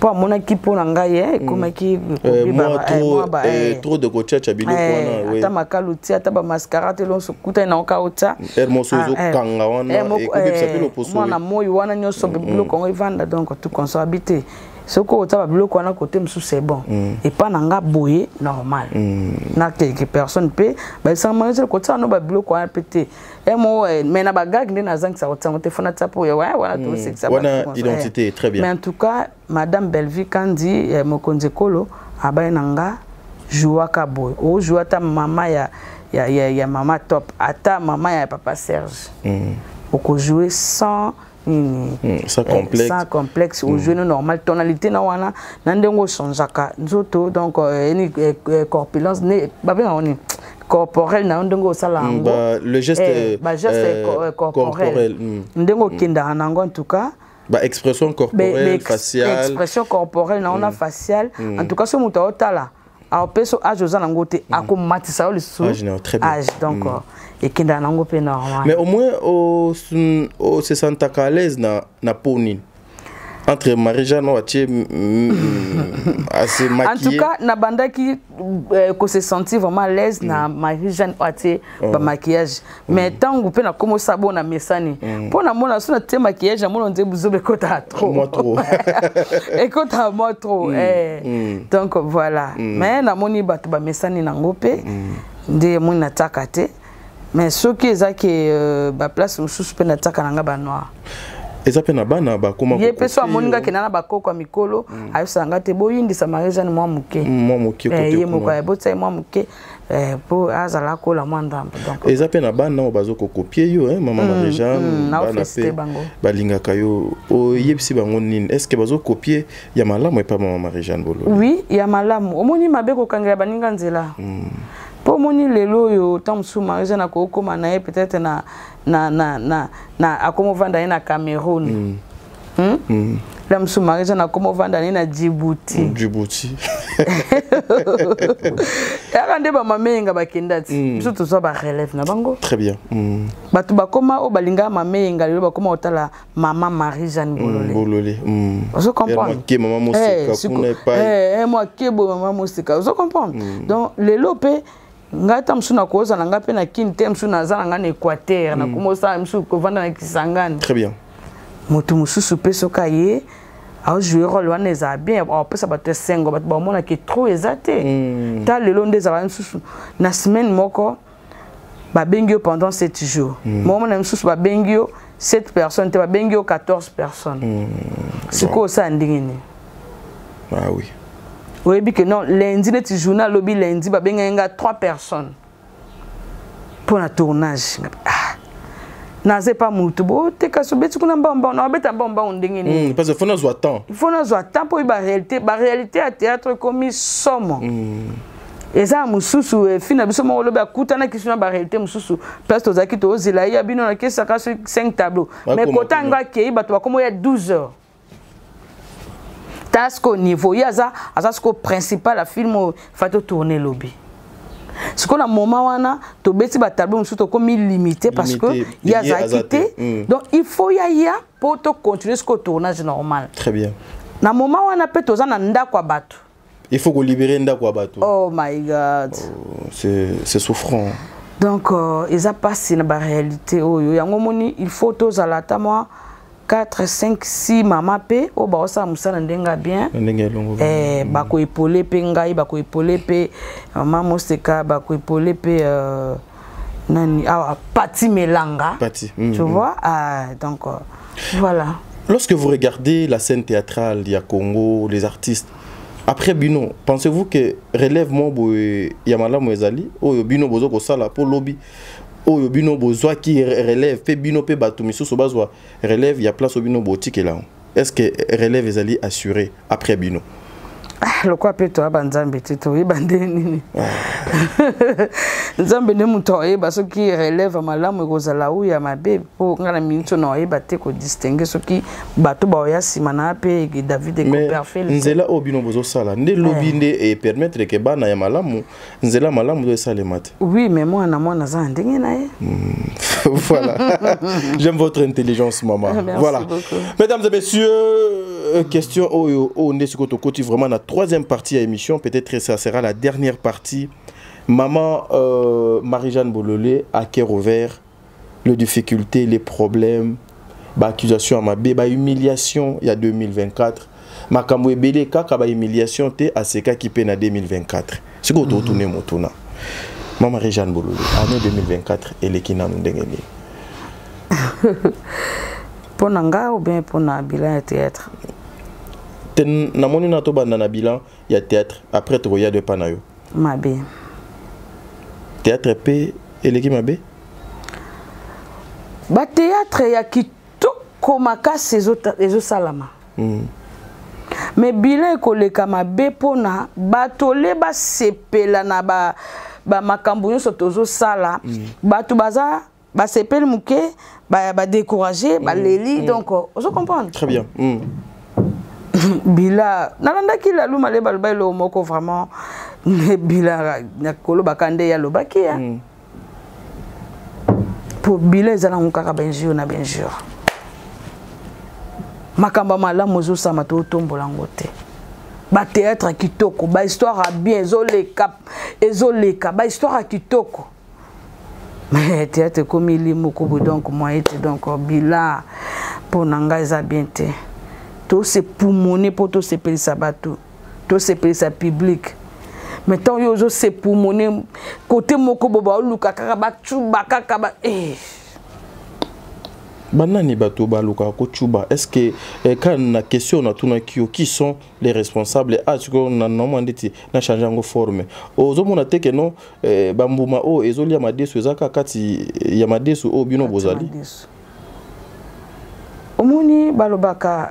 Mpo amonaki mpo na ngai ekomaki Moi trop, trop de kotiatia biloko wana, oui. Ata makalu tia, ata bamascara te, lonso kutani nango kaka otia. Ere moso ozokanga wana, ekobebisa mpe loposo. Mwana moi wana nyonso, biloko yango evanda. Donc tout consort abi te, soki otia babiloko wana kote mosusu, c'est bon. Epa na nga boye normal na quelque personne mpe bayebisanga manezele kotia no babiloko wana mpe te emo. Mais na bagag nde nazangisa kotia yango te, fo natia mpo wana tosekisa. Wana identité, très bien. Mais en tout cas, Madame Bellevue Kandi, mokonzi ekolo, abaye na nga jouaka boye, ojoue ata mama ya mama Top, ata mama ya papa Serge, okojoue sans nini. Sans complexe. Sans complexe, ojoue no normal, tonalité na wana na ndenge ochangeaka nzoto. Donc eni corpulence ne babengaka nini, corporel na yo, ndenge osala yango. Bah, le geste, bageste corporel, corporel. Ndenge okendaka na yango en tout cas. Bah, expression corporelle, faciale. Expression corporelle na wana, faciale, en tout cas so moto aotala, aopesa age oza nango te, akomatisa yo lisusu Âge, non, très bien. âge. Donc ekendaka nango mpe normal. Mais au moins o se sentaka à l'aise na peau nini entre Marie-Jeanne oyo atie assez En tout maquillée? cas, nabandaki ko se sentir vraiment à l'aise na Marie-Jeanne oyo atie bamaquillage. Mais ntango mpe nakomi osala bongo na mesani, mpo namona so natie maquillage, namona nze buzoba ekotaka trop. Moi trop. Ekotaka moi trop. Donc voilà. Mais namoni bato bamesani nango mpe nde emoni natiaka te. Mais soki eza ke baplace mosusu mpe natiaka na nga banoir. Eza mpe na bana bakoma Ye mpe so kokopi amoni nga yo. kenda na bakoko ya mikolo, ayebisaka nga te: boyindisa Marie-Jeanne mwa moke. Mwa moke kote Ye moko kuna. ayebotia ye mwa moke mpo azala akola mwa ndambo, donc. Eza mpe na bana oyo bazokokopie yo, mama Marie-Jeanne. Bana Naofélicité mpe bango. balingaka yo. Oyebisi bango nini? Est ce que bazokopie ya malamu epa mama Marie-Jeanne Bololo? Oui, ya malamu. Omoni mabe kokangela baninga nzela, mpo omoni lelo oyo ntango mosusu Marie-Jeanne akokóma na ye peut-être na akóma ovanda ye na Cameroun, La mosusu Marie-Jeanne akóma ovanda na ye na Djibouti. Djibouti. Yaka nde bamama Eyenga bakenda ti biso tozwa barelève na bango. Très bien. Bato bakóma oyo balingaka mama Eyenga, lelo bakóma kotala mama Marie-Jeanne Bolole. Bolole. Ozo comprendre? Ke mama Moseka kuna epai. Mwa kebo mama Moseka, ozo comprendre? Donc lelo mpe ngai ta mosusu nakozala ngai mpe na Kini te, mosusu naza na ngai na Équateur, nakoma osala mosusu kovanda na Kisangani. Très bien. Moto mosusu mpe soki aye aojoue rôle wana, ezala bien, apesa bato esengo, bato bamonaki trop eza te. Ta lelo nde ezala mosusu na semaine moko babengi yo pendant 7 jours, momona mosusu babengi yo 7 personnes te, babengi yo 14 personnes. Sikoyo osala ndenge nini? Ah oui. Oyebi ke non, lundi neti journal alobi lundi babengaki nga 3 personnes mpo na tournage. Ah, naza epa motu boteka so beti kuna mbambao, na babeta mbambao ndenge nini? Parce que fo nazwa temps. Il faut nazwa temps mpo oyeba réalité, baréalité ya théâtre ekomi somo. Eza na mosusu eh, fi na biso moko lobi akutanaki so na baréalité mosusu, place tozalaki tozela ye ya bino nakesaka so 5 tableau, mais kota yango akei, bato bakoma ya 12 heures. Tala sikoyo niveau ye aza sikoyo principal ya film oyo fa totourne lobi. Sikoyo na moment wana tobeti batableau mosusu, tokomi limité parce que ye azalaki te. Donc il faut ya mpo tocontinue sikoyo tournage normal. Très bien. Na moment wana mpe toza na ndako ya bato. Il faut kolibérer ndako ya bato. Oh my God! Oh, c'est souffrant. Donc eza mpasi na baréalité oyo. Yango omoni, il faut tozala ata mwa 4, 5, 6 mama mpe oyo baosala mosala ndenge ya bien. Eh, bakoepole mpe ngai, bakoepole mpe mama Moseka, bakoepole mpe nani awa, Pati Melanga. Pati. Tu vois? Ah, donc voilà. Lorsque vous regardez la scène théâtrale ya Congo, les artistes après bino, pensez-vous que relève mo boye ya malamu ezali, oyo bino bozo kosala po lobi oyo bino bozwaki relève, mpe bino mpe bato misusu bazwa relève ya place oyo bino botikela, est-ce que relève ezali assuré après bino? Ah, lokola mpe toyaba Nzambe te, toyeba nde nini? Nzambe nde moto ayeba soki relève malamu ekozala ou ya mabe. Mpo ngai na miniti oyo na oyeba te kodistingue soki bato baoya nsima na mpe David Copperfield. Nzela oyo bino bozosala nde lobi nde epermettre ke bana ya malamu, nzela malamu to esalema te. Oui, mais mwana mwana aza na ndenge na ye. Voilà, j'aime votre intelligence, maman. Merci. Voilà beaucoup. Mesdames et messieurs, question oyo oyo nde sikoyo tokoti vraiment na troisième partie ya émission, peut-être ça sera la dernière partie. Maman Marie-Jeanne Bololé, à cœur ouvert, les difficultés, les problèmes, baaccusation ya mabe, bahumiliation ya 2024, makambo ebele, kaka bahumiliation te, asekaki mpe na 2024. Sikoyo totune motuna: mama Marie-Jeanne Bololé, année 2024 eleki nanu ndenge nini? Mpo na nga ou bien mpo na bilan ya théâtre? Te, namoni na tobanda na bilan ya théâtre, après tokoya de pa na yo. Mabe. Théâtre mpe eleki mabe? Bathéâtre ya kitoko makasi ezosalama, mais bilan ekoleka mabe mpona bato le basepela na bamakambo ba nyonso tozosala. Bato baza basepeli moke, badécourage, baleli. Donc ozo comprendre? Très bien. Bila nalandaki Laluma le baloba eloko moko vraiment, bila nakolobaka nde ye alobaki ya po bila eza nango kaka bainjure na bainjure. Makambo ya malamu ezosama, totombola yango te. Bathéâtre ya kitoko, bahistoire ya bien ezoleka, ezoleka bahistoire ya kitoko, mais théâtre ekomi li moko boye. Donc moyen te. Donc bila mpo na ngai eza bien te. Tosepumone mpo tosepelisa bato, tosepelisa public, mais ntango yo ozosepumone kote moko bo baoluka kaka bacuba kaka ba eh. Banani bato balukaka kocuba? Est ce que eh, na question natunaki yo, qui sont les responsables? Ah, sikoyo namwa ndeti na change yango forme. Ozomona te ke non, eh, bambuma oyo ezolia madesu eza kaka kati ya madesu oyo bino bozali. Omoni, balobaka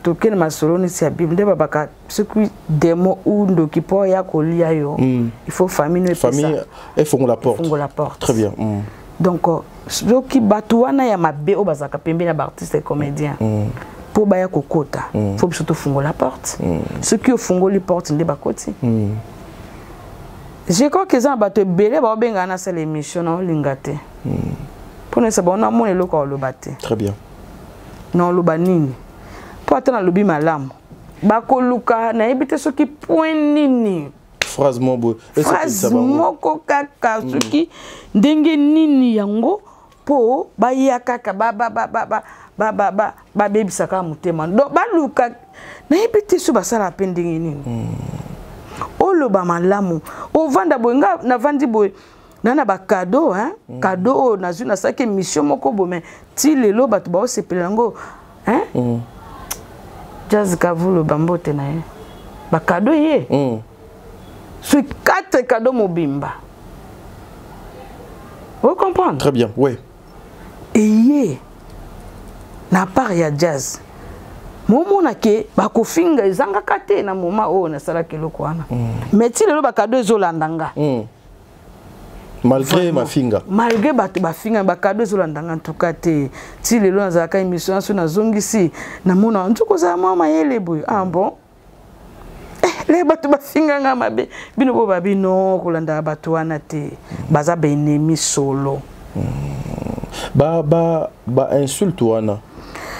tokende masolo neti ya Bible nde babaka soki démon ou ndoki mpo ya kolia yo, il faut famille no. Famille efongola porte. Efongola porte. Très bien. Donc soki bato wana ya mabe oyo bazalaka pembeni ya baartiste comédien mpo baya kokota, faut biso tofungola porte. Soki ofungoli porte nde bakoti. Je crois que eza na bato ebele baobengana nasala émission na olinga te mpo na esa bango namona eloko ya koloba te. Très bien. Na oloba nini? Mpo ata nalobi malamu, bakoluka nayebi te soki point nini. Phrase moko boye. Phrase moko kaka, soki ndenge nini yango mpo baya kaka babebisa kaka motema. Donc baluka nayebi te so basala mpe ndenge nini. Oloba malamu, ovanda boye, nga navandi boye na bacadeau, hein? Cadeau oyo nazwi, nasalaki émission moko boye, mais ti lelo bato baosepela yango, hein? Jazz Kavulo, bambote na ye, bacadeau ye soki 4 cadeau mobimba, ocomprendre? Très bien, oui. Eye na part ya Jazz. Momona ke bakofinga ezangaka te na moment oyo nasalaki eloko wana. Mais ti lelo bakado ezolanda nga. Malgré mafinga. Malgré bato bafinga, bakado ezolanda nga ntuka te. Ti lelo nazalaka émission so nazongisi, namona ntuka ozala mwa mayele boye. Ah bon, le bato bafinga nga mabe, bino bo babi no kolandaka bato wana te, baza baennemi solo. Ba ba ba insulte wana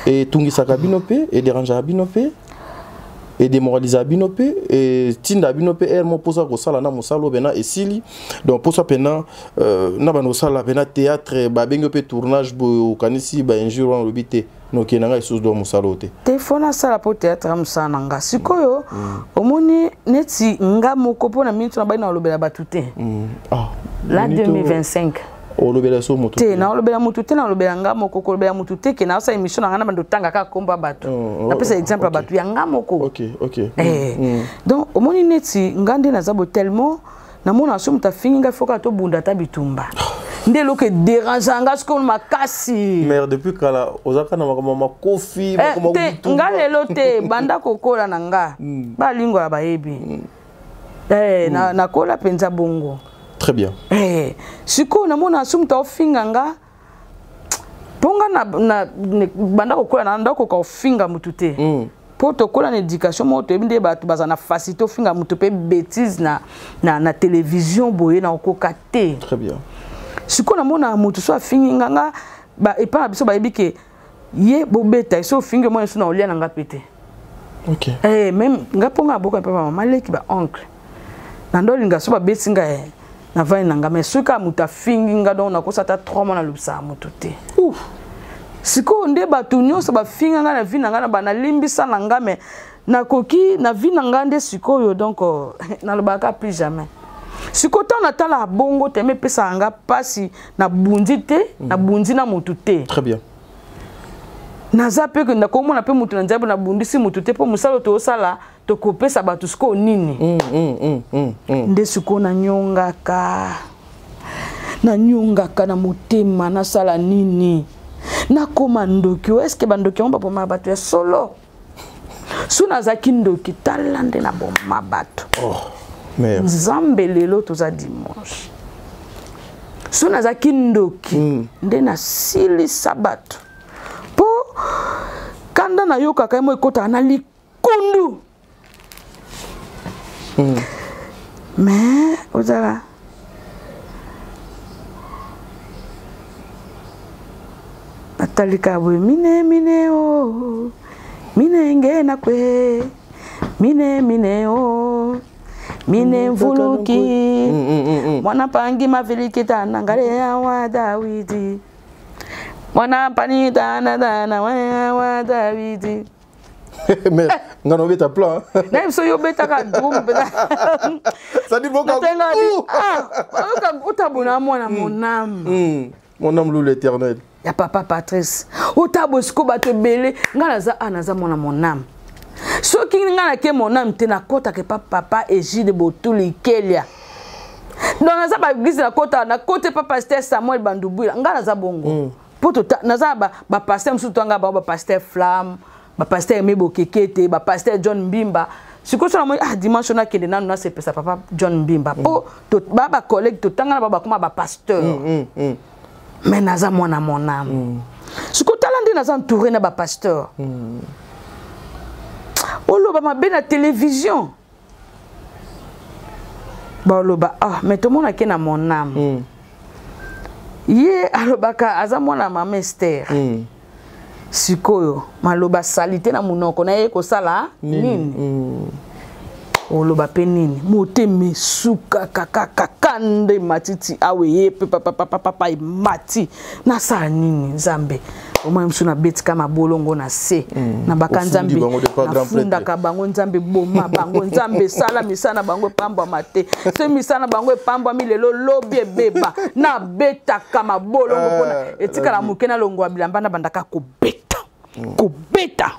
etungisaka bino mpe ederangeaka bino mpe edémoralisaka bino mpe etinda bino mpe ere mo mposa kosala na mosala oyo mpena esili, donc mposa mpena na bando kosala mpena théâtre, babengi yo mpe tournage boye, okanisi bainjure wana, olobi te, nokende na ngai lisusu do mosala oyo te? Te, fo nasala mpo théâtre ya mosala na nga. Sikoyo omoni neti nga moko mpo na miniti na bai na olobela bato te. Ah, la minute 2025 olobela so moto? Te, naolobela motu te, naolobela nga moko. Kolobela motu te ke naosala émission na nga na bando otanga kaka kombo ya bato. Napesa exemple ya bato ya nga moko. Eh, donc omoni neti nga nde naza bo tellement namona so moto afingi ngai, foka tobunda ata bitumba nde eloko edérange nga sikoyo makasi. Mais depuis kala ozalaka na makambo ya makofi? Eh, makambo ya te. bitumba. Nga lelo te, banda kokola na nga, balingola bayebi. Eh, nakola mpenza bongo. Très bien. Eh, sikoyo namona so moto aofinga nga, mpo nga banda kokola na ndakoka kofinga motu te, mpo tokola na éducation moko toyebi nde bato baza na facilité ofinga motu mpe bêtise na télévision boye, na okoka te. Très bien. Sikoyo namona motu so afingi nga, nga epai na biso bayebi ke ye bobeta ye so ofingi, omona so na olia na nga mpe te. Eh, même nga mpo nga aboka mpe bamama leki, baoncle na ndo olinga so babeti nga, eh, navandi na nga. Mais soki kaka moto afingi nga, donc nakosa ata 3 mois nalobisaka moto te. Sikoyo nde bato nyonso bafinga nga na vie na nga na banalimbisa na nga, mais nakoki na vie na nga nde sikoyo, donc nalobaka plus jamais. Sikoyo ntango natalaka bongo teme epesaka nga mpasi, nabundi te, nabundi na motu te. Très bien. Naza mpe nakomona mpe motu na nzambe, nabundisi motu te, mpo mosala oyo tozosala tokopesa bato sikoyo nini? Nde sikoyo nanyongaka, nanyongaka na motema, nasala nini? Nakóma ndoki o eske bandoki yango babomaka bato ya solo? So nazalaki ndoki, tala nde naboma bato. Oh, mère. Nzambe, lelo toza dimanche, so nazalaki ndoki, nde nasilisa bato, mpo kanda nayokaka ye mo ekɔtaka na likundu. Mais ozala natalika boye, mine mine o mine nge na kwe mine mine o mine mvuluki mwana pangi mavilikita nangale ya wa Dawidi mwana pani dana dana wa Dawidi. Mais nga na obeta plan. Nayebi so yo obetaka drum mpenza. Ça dit boka. Otabona mwana moname. Mon âme loue l'Éternel. Ya papa Patrice, otabo siko bato ebele, ngai naza a naza mwana moname. Soki ngai nake moname te, nakɔtaka epa papa Egide Botuli Kelia, donc naza baeglise, nakɔtaka, nakote epa pasteur Samuel Bandubwila. Ngai naza bongo mpo naza bapasteur mosusu, twanga bango bapasteur Flamme, bapasteur Aimé Bokeke te, bapasteur John Mbimba. Sikoyo so namoni, ah, dimanche oyo nakende nanu nasepesa papa John Mbimba, mpo ba bacollègue totanga na ba bakoma bapasteur. Mais naza mwana moname. Sikoyo tala nde naza entouré na bapasteur, oloba mabe na télévision, baloba ah, mais tomonake na moname. Ye alobaka aza mwana mama Ester. Sikoyo maloba sali te na monoko na ye kosala nini? Oloba mpe nini? Motema esukaka kaka kanda ematiti awa, eye mpe papapapapa emati, nasala nini? Nzambe, omoi mosusu nabetika mabolongo na se na baka. Ofundi Nzambe, bango de pas grand nafundaka bango. Nzambe, boma bango. Nzambe, esala misala na bango epambwama te. So misala na bango epambwami lelo, lobi ebeba. Nabetaka mabolongo mpona etikala moke nalongwa bilamba, nabandaka kobeta, kobeta,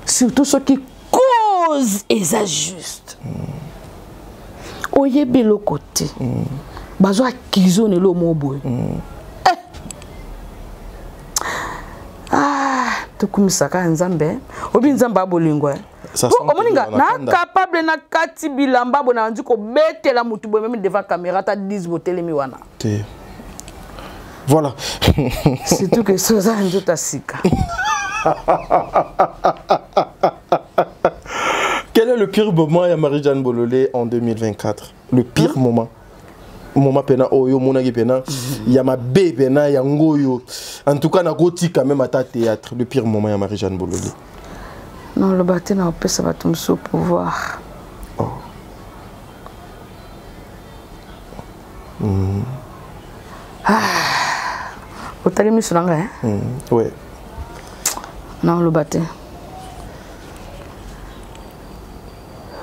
surtout soki cause eza juste. Oyebi eloko te, bazwa akizo na eloko moko boye. Eh. Ah. Tokumisaka Nzambe. Obi Nzambe abolingo. Po omoni nga na capable na kati bilamba bo na nzi kobetela mutu boye meme devant caméra ata 10 botelemi wana. Te. Voilà. Surtout que soza nzoto sika. Quel est le pire moment ya Marie-Jeanne Bololé en 2024? Le pire hein? Moment. Moment pena oyo monaki pena ya mabe pena ya ngoyo. En tout cas nakotika même ata théâtre, le pire moment ya Marie-Jeanne Bololé. Non, le bâti na opesa bato mosusu pouvoir. Oh. Ah. Otali miso na ngai? Ouais. Naoloba te,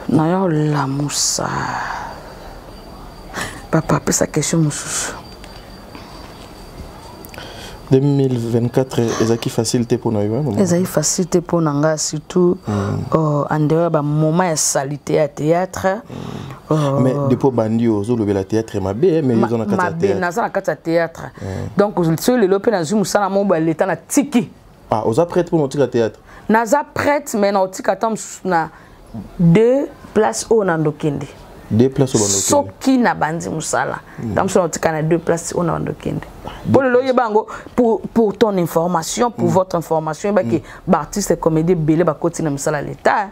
naya olamusa papa. Apesa question mosusu. 2024 ezalaki facile te mpona yo? Ezali facile te mpo na nga, surtout en dehors ya bamoment ya salité ya théâtre. Mais depuis bandi ozolobela théâtre mabe, mais oza na kati ya théâtre. Naza na kati ya théâtre, donc soki lelo mpe nazwi mosala moko boya leta, na tiki. Ah, oza prête mpona otika théâtre? Naza prête, mais na otika ata mosusu na deux place oyo na ndokende. Deux places oyo bandokende? Soki nabandi mosala, ta mosusu na otika na deux place oyo na bandokende, mpo lelo oyeba yango, pour ton information, pour votre information, oyebaki baartiste comédie ebele bakoti na misala ya leta,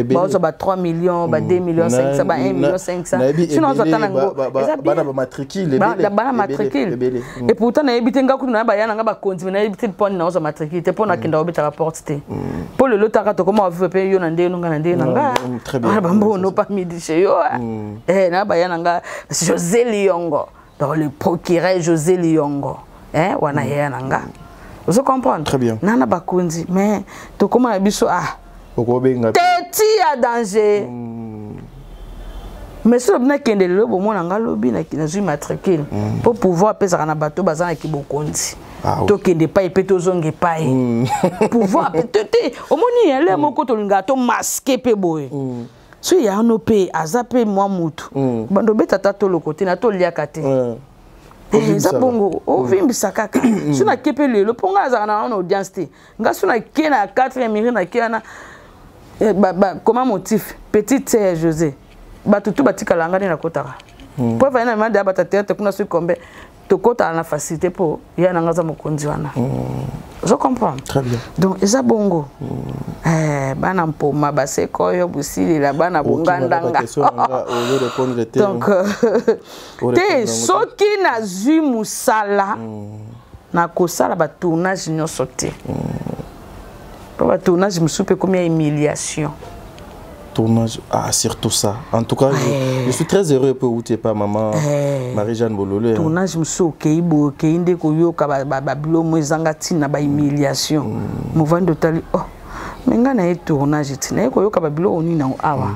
bazwa ba 3 millions, ba 2 millions 500, ba 1 million 500. Sinon ozwa ata nango. Eza bana bamatricule. Bana matricule. Et pourtant nayebi te, nga kutu na baya nanga bakonzi, me nayebi te mpo nini naozwa matricule te, mpo nakenda kobetaka porte te, mpo lelo taka tokoma bavivre mpe yo na ndenge nonga na ndenge na nga wana bambono pa midi chez yo na baya na nga José Liongo, donc le procureur José Liongo, wana yeya na nga, ozo comprendre? Très bien. Nana bakonzi, mais tokóma na biso, ah. Okobenga. Teti ya danger. Mais soki nakende lelo, bomona nga lobi nazwi matricule, mpo pouvoir apesaka na bato baza na kibokonzi. Tokende epai mpe tozonga epai pouvoir te te. Omoni ele moko tolingaka tomaske mpe boye, so yano mpe aza mpe mwa mutu bando obeta ata toloko te na toliaka te. Eza bongo, ovimbisa kaka. So nake mpe lelo, mpo ngai azalaka na wana audience te, nga so nake na 4e miri, nake wana comment motif petite sœur ya José, bato tu batikala nga nde nakotaka, mpo evali na mimande ya bato ya théâtre kuna. Soki kombe tokotala na facilité, mpo ya nanga aza mokonzi wana, ozo comprendre? Très bien. Donc eza bongo. Bana mpoma baseka oyo bosilela bana bongandanga. Donc te, soki nazwi mosala, nakosala batournage nyonso te, mpo batournage mosusu mpe ekomi ya humiliation. Tournage, ah, surtout ça. En tout cas, je suis très heureux pour où tu es pas maman Marie-Jeanne Bololé. Tournage mosusu okei boye, okei nde koyoka babilo mo ezanga ntina, bahumiliation. Movandi otali, oh, me ngai naye tournage ntina ye koyoka babiloko nini yango awa.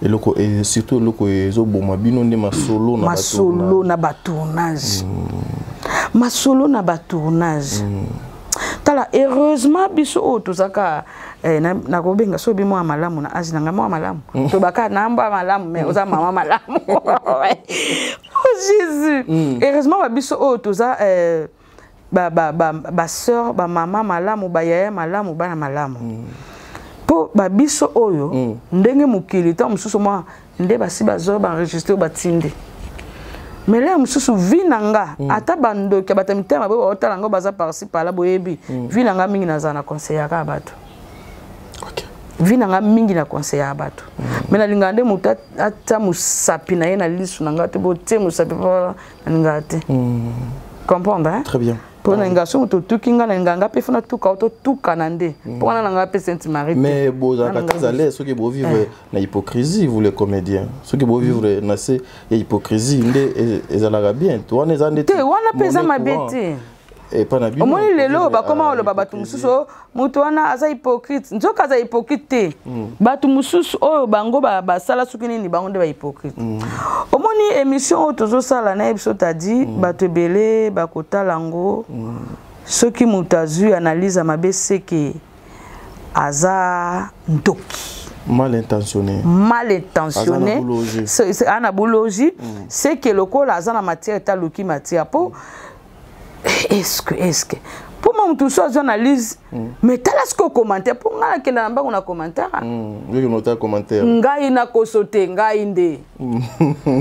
Eloko surtout eloko ezoboma bino nde masolo na masolo na batournage, masolo na batournage. Tala, heureusement biso oyo tozaka nakobenga so obi mwa malamu na age na ngai, mwa malamu tobaka na mbwa malamu, mais oza mama malamu. Oh Jésus, heureusement babiso oyo toza basœur, bamama malamu, bayaya malamu, bana malamu, mpo babiso oyo ndenge mokili ntango mosusu mwa nde basi bazwa baenregistre oyo batindi mais lelo mosusu vi na nga, ata bandoki ya bato ya mitema boye baotala ngo baza par-ci par-là, boyebi vi na nga mingi, nazala na conseillaka ya bato. Vi na nga mingi na conseillaka bato, mais nalingaka nde moto atia mosapi na ye na lisu na nga te, botie mosapi mpo nalingaka te, comprendre, hein? Très bien. Mpo nalinga so moto otuki nga, nalinga nga mpe fona tuka totukana nde, mpo wana na nga mpe Sainte Marie te. Mais bozalaka très à l'aise soki bovivre na hypocrisie, vous les comédiens, soki bovivre na se ya hypocrisie nde ezalaka bien wana, eza nde te wana mpe eza mabe te. Epa na bino. Omoni lelo bakoma oloba bato mosusu, oh, moto wana aza hypocrite, nzoka aza hypocrite te. Bato mosusu oyo bango basala soki nini, bango nde bahypocrite. Omoni émission oyo tozosala na ye biso, tadi bato ebele bakotala yango. Soki moto azwi analyse ya mabe, seke aza ndoki. Mal intentionné. Mal intentionné. Aza na bologie. Aza na bologie, c'est que lokola aza na matière, taluki matière po est-ce que Mpo ma motu mosusu azwa analyse, mais tala sikoyo commentaire, mpo ngai nakenda na mbango na commentaire. Ngai nakoso te, ngai nde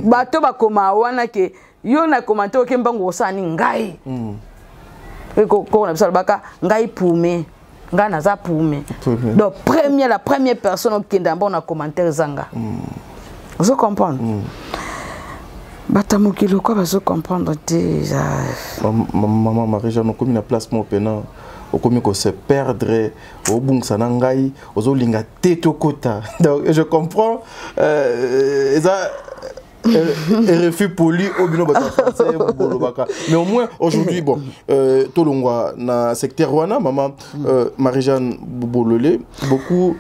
bato bakoma wana ke yo na commentaire oke mbango kosala nini. Ngai koko na biso alobaka ngai pume, ngai naza pume. Donc première, la première personne okende mbango na commentaire eza nga. Ozo comprendre? Bato ya mokili okwa bazo comprendre te. Mama Marie Jeanne, okomi na place moko mpena okomi kose perdre, obungisa na ngai, ozolinga te tokota. Donc je comprends, eza refus poli oyo bino bato ya français bolobaka. Mais au moins aujourd'hui, bon, tolongwa na secteur wana. Mama Marie-Jeanne Bolole, beaucoup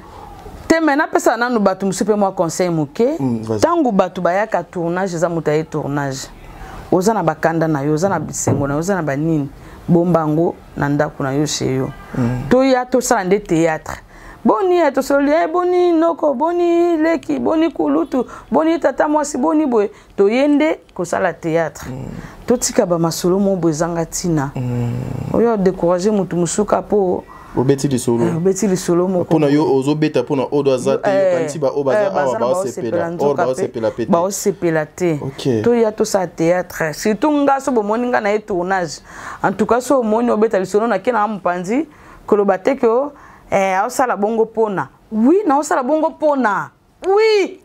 Te, me napesa nanu bato mosusu mpe mwa conseil moke. Ntango bato bayaka tournage, eza moto aye tournage, oza na bakanda na yo, oza na bisengo na yo, oza na banini, bomba yango na ndako na yo, chez yo. Toya tosala nde théâtre. Boni ya tosoli, boni noko, boni leki, boni kulutu, boni tata mwasi, boni boye. Toye nde kosala théâtre. Totika bamasolo mo boye ezanga ntina oyo décourage motu mosuka mpo Obeti lisolo. Obeti lisolo moko. Mpona yo ozobeta mpona oyo aza te, yokanisi baoyo baza awa baosepela, or baosepela pe te. Baosepela te. Toya tosala théâtre. Surtout nga, so bomoni nga na ye tournage, en tout cas so omoni obeta lisolo, nake na mopanzi koloba te ke aosala bongo mpona oui, naosala bongo mpona oui.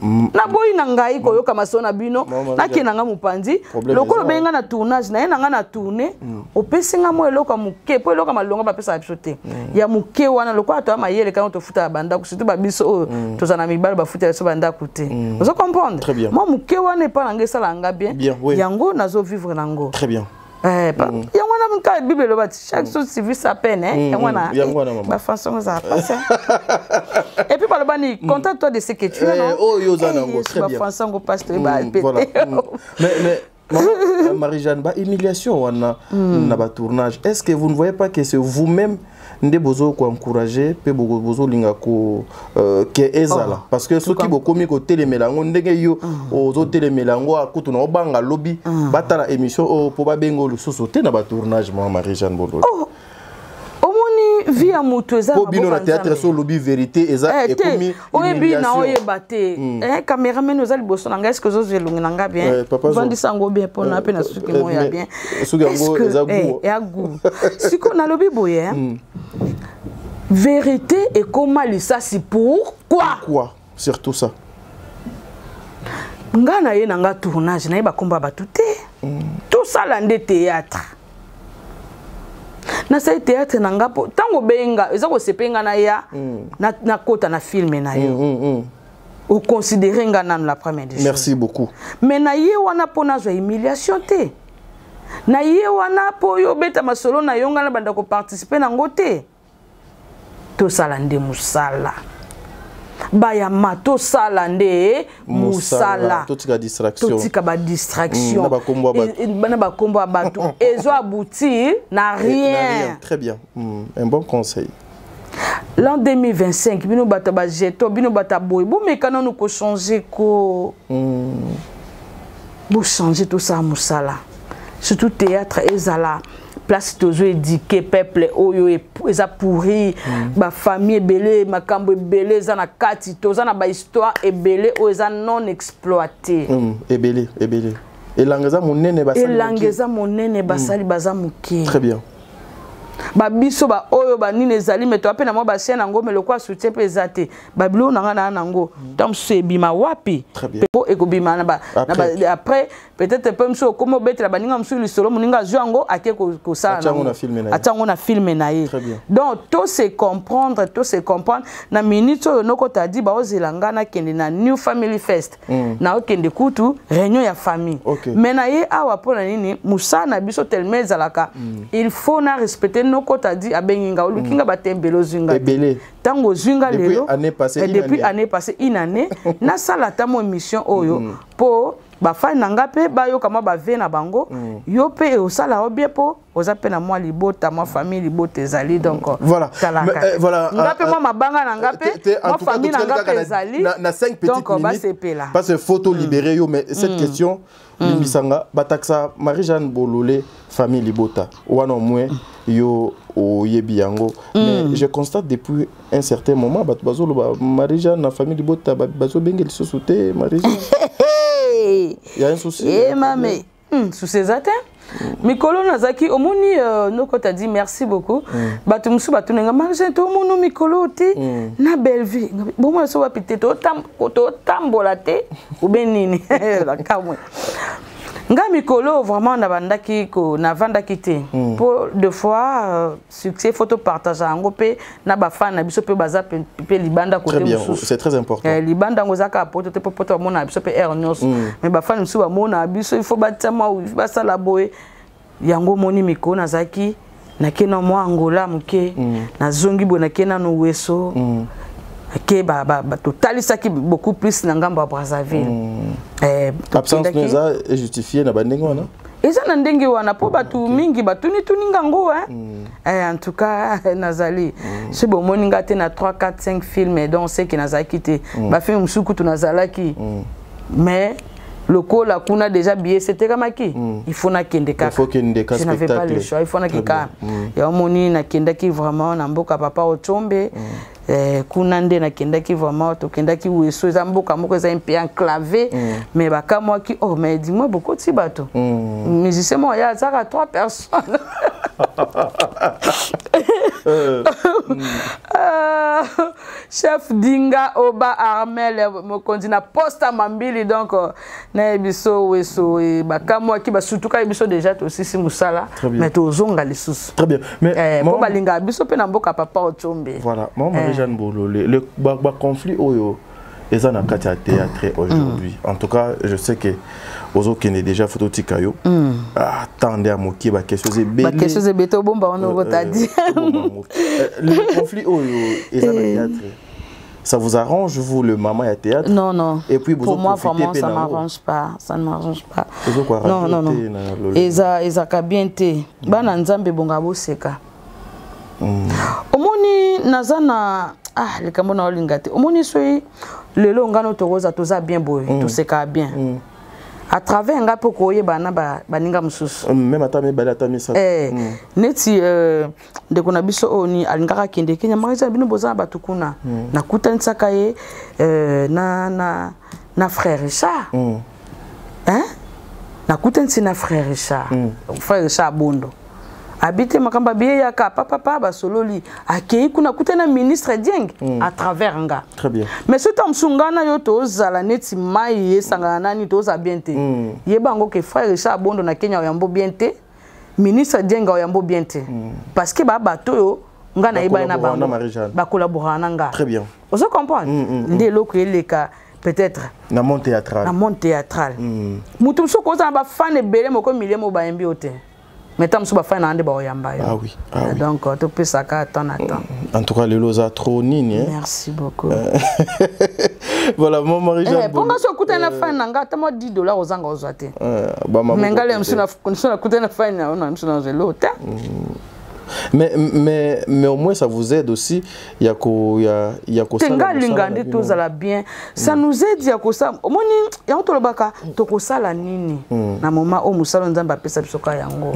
Naboyi na ngai koyoka masolo na bino, nakende na ngai mopanzi. Lokola obengi ngai na tournage, naye na ngai na tourne, opesi ngai mwa eloko ya moke, mpo eloko ya malonga bapesaka biso te. Ya moke wana, lokola toya mayele kanga tofutaka bandako, surtout babiso oyo toza na mibali bafutela biso bandako te. Ozo comprendre? Mwa moke wana epa na ngai esalaka nga bien, yango nazovivre nango. Très bien. Yango wana ka Bible eloba ti chaque chose suivit sa peine. Yango wana bafrançais ngo ezala pasi. Et puis baloba ni contente toi de ce que tu es. Oyo oza nango, très bien. Bafrançais ngo pasi, toyeba pe te. Mais Marie-Jeanne, ba humiliation wana na ba tournage, est-ce que vous ne voyez pas que c'est vous-même nde bozo ko encourager pe bozo linga ko ke ezala? Parce que soki bokomi kotelemela yango ndenge yo ozotelemela yango, akutu na obanga lobi batala émission oyo mpo babenga lisusu te na batournage, mama Marie-Jeanne Bololo. Oh. Omoni, vie ya moto eza Po bino na théâtre, so olobi vérité, eza ekomi Oyebi na oyeba te. Cameraman oza liboso na ngai, est-ce ozozwa elongi na ngai bien? Vandisa yango bien mpona mpe na suki moko ya bien. Suki yango eza goût. Ya goût. Sikoyo nalobi boye, vérité ekoma lisasi, pourquoi? Pourquoi surtout ça? Nga na ye na nga tournage, nayeba komba bato te. Tosala nde théâtre. Nasali théâtre na nga mpo ntango obenga, eza kosepe nga na ya nakota na film na yo, oconsidere nga nanu la première des choses. Merci beaucoup. Mais na ye wana mpo nazwa humiliation te, na ye wana mpo oyo obeta masolo na yo, nga na banda koparticipe nango te. Tosala nde mosala, bayama, tosala nde mosala. Totika distraction. Totika badistraction na bakombo ya bato, ezo aboutir na rien. Très bien, un bon conseil. L'an 2025, bino bato bajeton, bino bato boye, bomeka nanu kochange ko bochange. Tosala mosala, surtout théâtre ezala place tozo éduquer peuple oyo eza pourri. Bafamille ebele, makambo ebele eza na kati, toza na bahistoire ebele oyo eza non exploité. Ebele ebele, elanga eza monene. Elanga eza monene, basali baza moke. Très bien. Babiso baoyo banini ezali, me toa mpe na mwa bachaîne yango, me lokola soutien mpe eza te, babiloko na ngai naa nango, ntango mosusu ebima wapi po ekobima na après peut-être mpe mosusu okomi obetela baninga mosusu lisolo, moninga azwi yango, ake kosala, atia yango na film na ye. Donc to se comprendre, to se comprendre. Na minute oyo noko tadi baozela nga nakende na New Family Fest, naokende kutu réunion ya famille. Mais na ye awa mpo na nini? Mosala na biso tellement ezalaka, il faut na respecter. Noko tadi abengi nga, oluki nga batembele, ozwi nga ntango ozwi nga lelo, depuis année passée, une année, nasala ata mo émission oyo mpo. Bafani na nga mpe bayoka mwa bave na bango. Yo mpe osala yo bien, mpo oza mpe na mwa libota, mwa famille, libota ezali, donc voilà. Talaka Mais, voilà, nga mpe mwa mabanga na nga mpe, mwa famille na nga mpe ezali. Na 5 petites Donc minutes, basepela. Parce que photo libéré yo, mais cette question, limbisanga, batakisa Marie-Jeanne Bololé famille libota wana, au moins yo oyebi yango, mais je constate depuis un certain moment bato bazoloba Marie-Jeanne na famille libota bazobenge lisusu te Marie-Jeanne. Hey! Il y a un souci? Eh mame, souci eza te. Mikolo nazalaki, omoni, noko tadi, merci beaucoup. Bato mosusu batunanga: "Marie, tomona mikolo te na Bellevue, bomona so wapi te? Totambola te ube nini?" Nakamwe. Nga mikolo vraiment nabandaki ko navandaki te, mpo deux fois succès, faut topartage yango mpe na bafani na biso mpe baza mpe libanda Très kote bien, mosusu. c'est très important. Eh, libanda yango eza kaka poto te, mpo poto bamona biso mpe aire nyonso, mais bafani mosusu bamona biso, il faut batia mwa, basala boye. Yango omoni mikolo nazalaki, nake na mwa Angola moke, nazongi boye, nake nano Weso, ke totalisaki beaucoup plus na ngambo ya Brazzaville. Eh, Absence no tokendaki- eza justifié na bandenge wana? Eza na ndenge wana, mpo bato mingi batunituni ngango. Eh, en tout cas nazali, soki bomoni nga te na 3 4 5 films, donc seke nazalaki te. Bafilme mosusu kutu nazalaki, mais lokola kuna déjà billet setekamaki, il faut nakende kaka. Il faut kende ka Je n'avais pas spectacle. le choix, il faut nakende kaka. Ya omoni, nakendaki vraiment na mboka papa Otombe. Eh, kuna nde nakendaki vraiment, tokendaki Weso, eza mboka moko eza mpe enclavé, mais bakamwaki: "Oh, mais dis-moi, bokoti bato, musicien moko ya azaka trois personnes." Ah, chef Dinga Oba Armel, mokonzi na poste mambili, donc nayebi so Weso, bakamwaki, basutuka biso déjà tosisi mosala, mais tozonga lisusu. Très bien. Mais mpo balingaka biso mpe na mboka papa Otombe. Voilà, mama Marie-Jeanne Bolole, le ba conflit oyo eza na kati ya théâtre aujourd'hui, en tout cas je sais que ozokende déjà, faut totika yo. Ah, temps nde ya mokie, baquestion eza. Baquestion ebele, tobomba wana okotadi. Le conflit oyo eza na théâtre, ça vous arrange, vous, le maman ya théâtre? Non, non. Et puis pour moi, vraiment, ça m'arrange pas, ça ne m'arrange pas. Non, non, non, eza ezaka bien te. Bana Nzambe, ebonga boseka. Omoni, naza na, ah, likambo na olinga te. Omoni, soki lelo ngano tokoza, toza bien boye, tosekaka bien à travers nga mpe koyeba na baninga mosusu. Même ata mibale, ata misato. Eh, neti ndeko na biso oyo ni alingaka akende Kenya, Marisa, bino boza na bato kuna, nakutanisaka ye na frère Richard, hein? Nakutanisi na frère Richard, frère Richard Abondo abi te makambo abiye yaka papapa, basololi, akei kuna, akutani na ministre Dieng à travers nga. Très bien. Mais soki ta mosusu nga na yo tozala neti mai esangana nani, tozala bien te, yeba yango ke frère Richard Abondo na Kenya oyambo bien te, ministre Dieng oyambo bien te, parce que baa bato oyo nga nayebani na bango, bacollaboraka na nga. Très bien. Ozo comprendre nde eloko eleka peut-être na monde théâtral. Na monde théâtral, moto mosusu kozala na bafane ebele moko milie mo bayembi yo te, mais ta mosusu bafani na nde baoyamba yo. Ah oui, ah oui. Donc topesaka temps na temps. En tout cas lelo oza trop nini, hein? Merci beaucoup. Voilà, mon mari. Eh, mponga so okutani na fani na nga, ata mwa 10 $ ozanga ozwa te, mais ngai mosu nakutani na fani na yo na mosu nazwa eloko te. Mais au moins ça vous aide aussi ya ko ya te. Nga alinga nde tozala bien, ça nous aide ya kosala. Omoni yango, tolobaka tokosala nini na moment oyo mosala Nzambe apesa biso ka yango.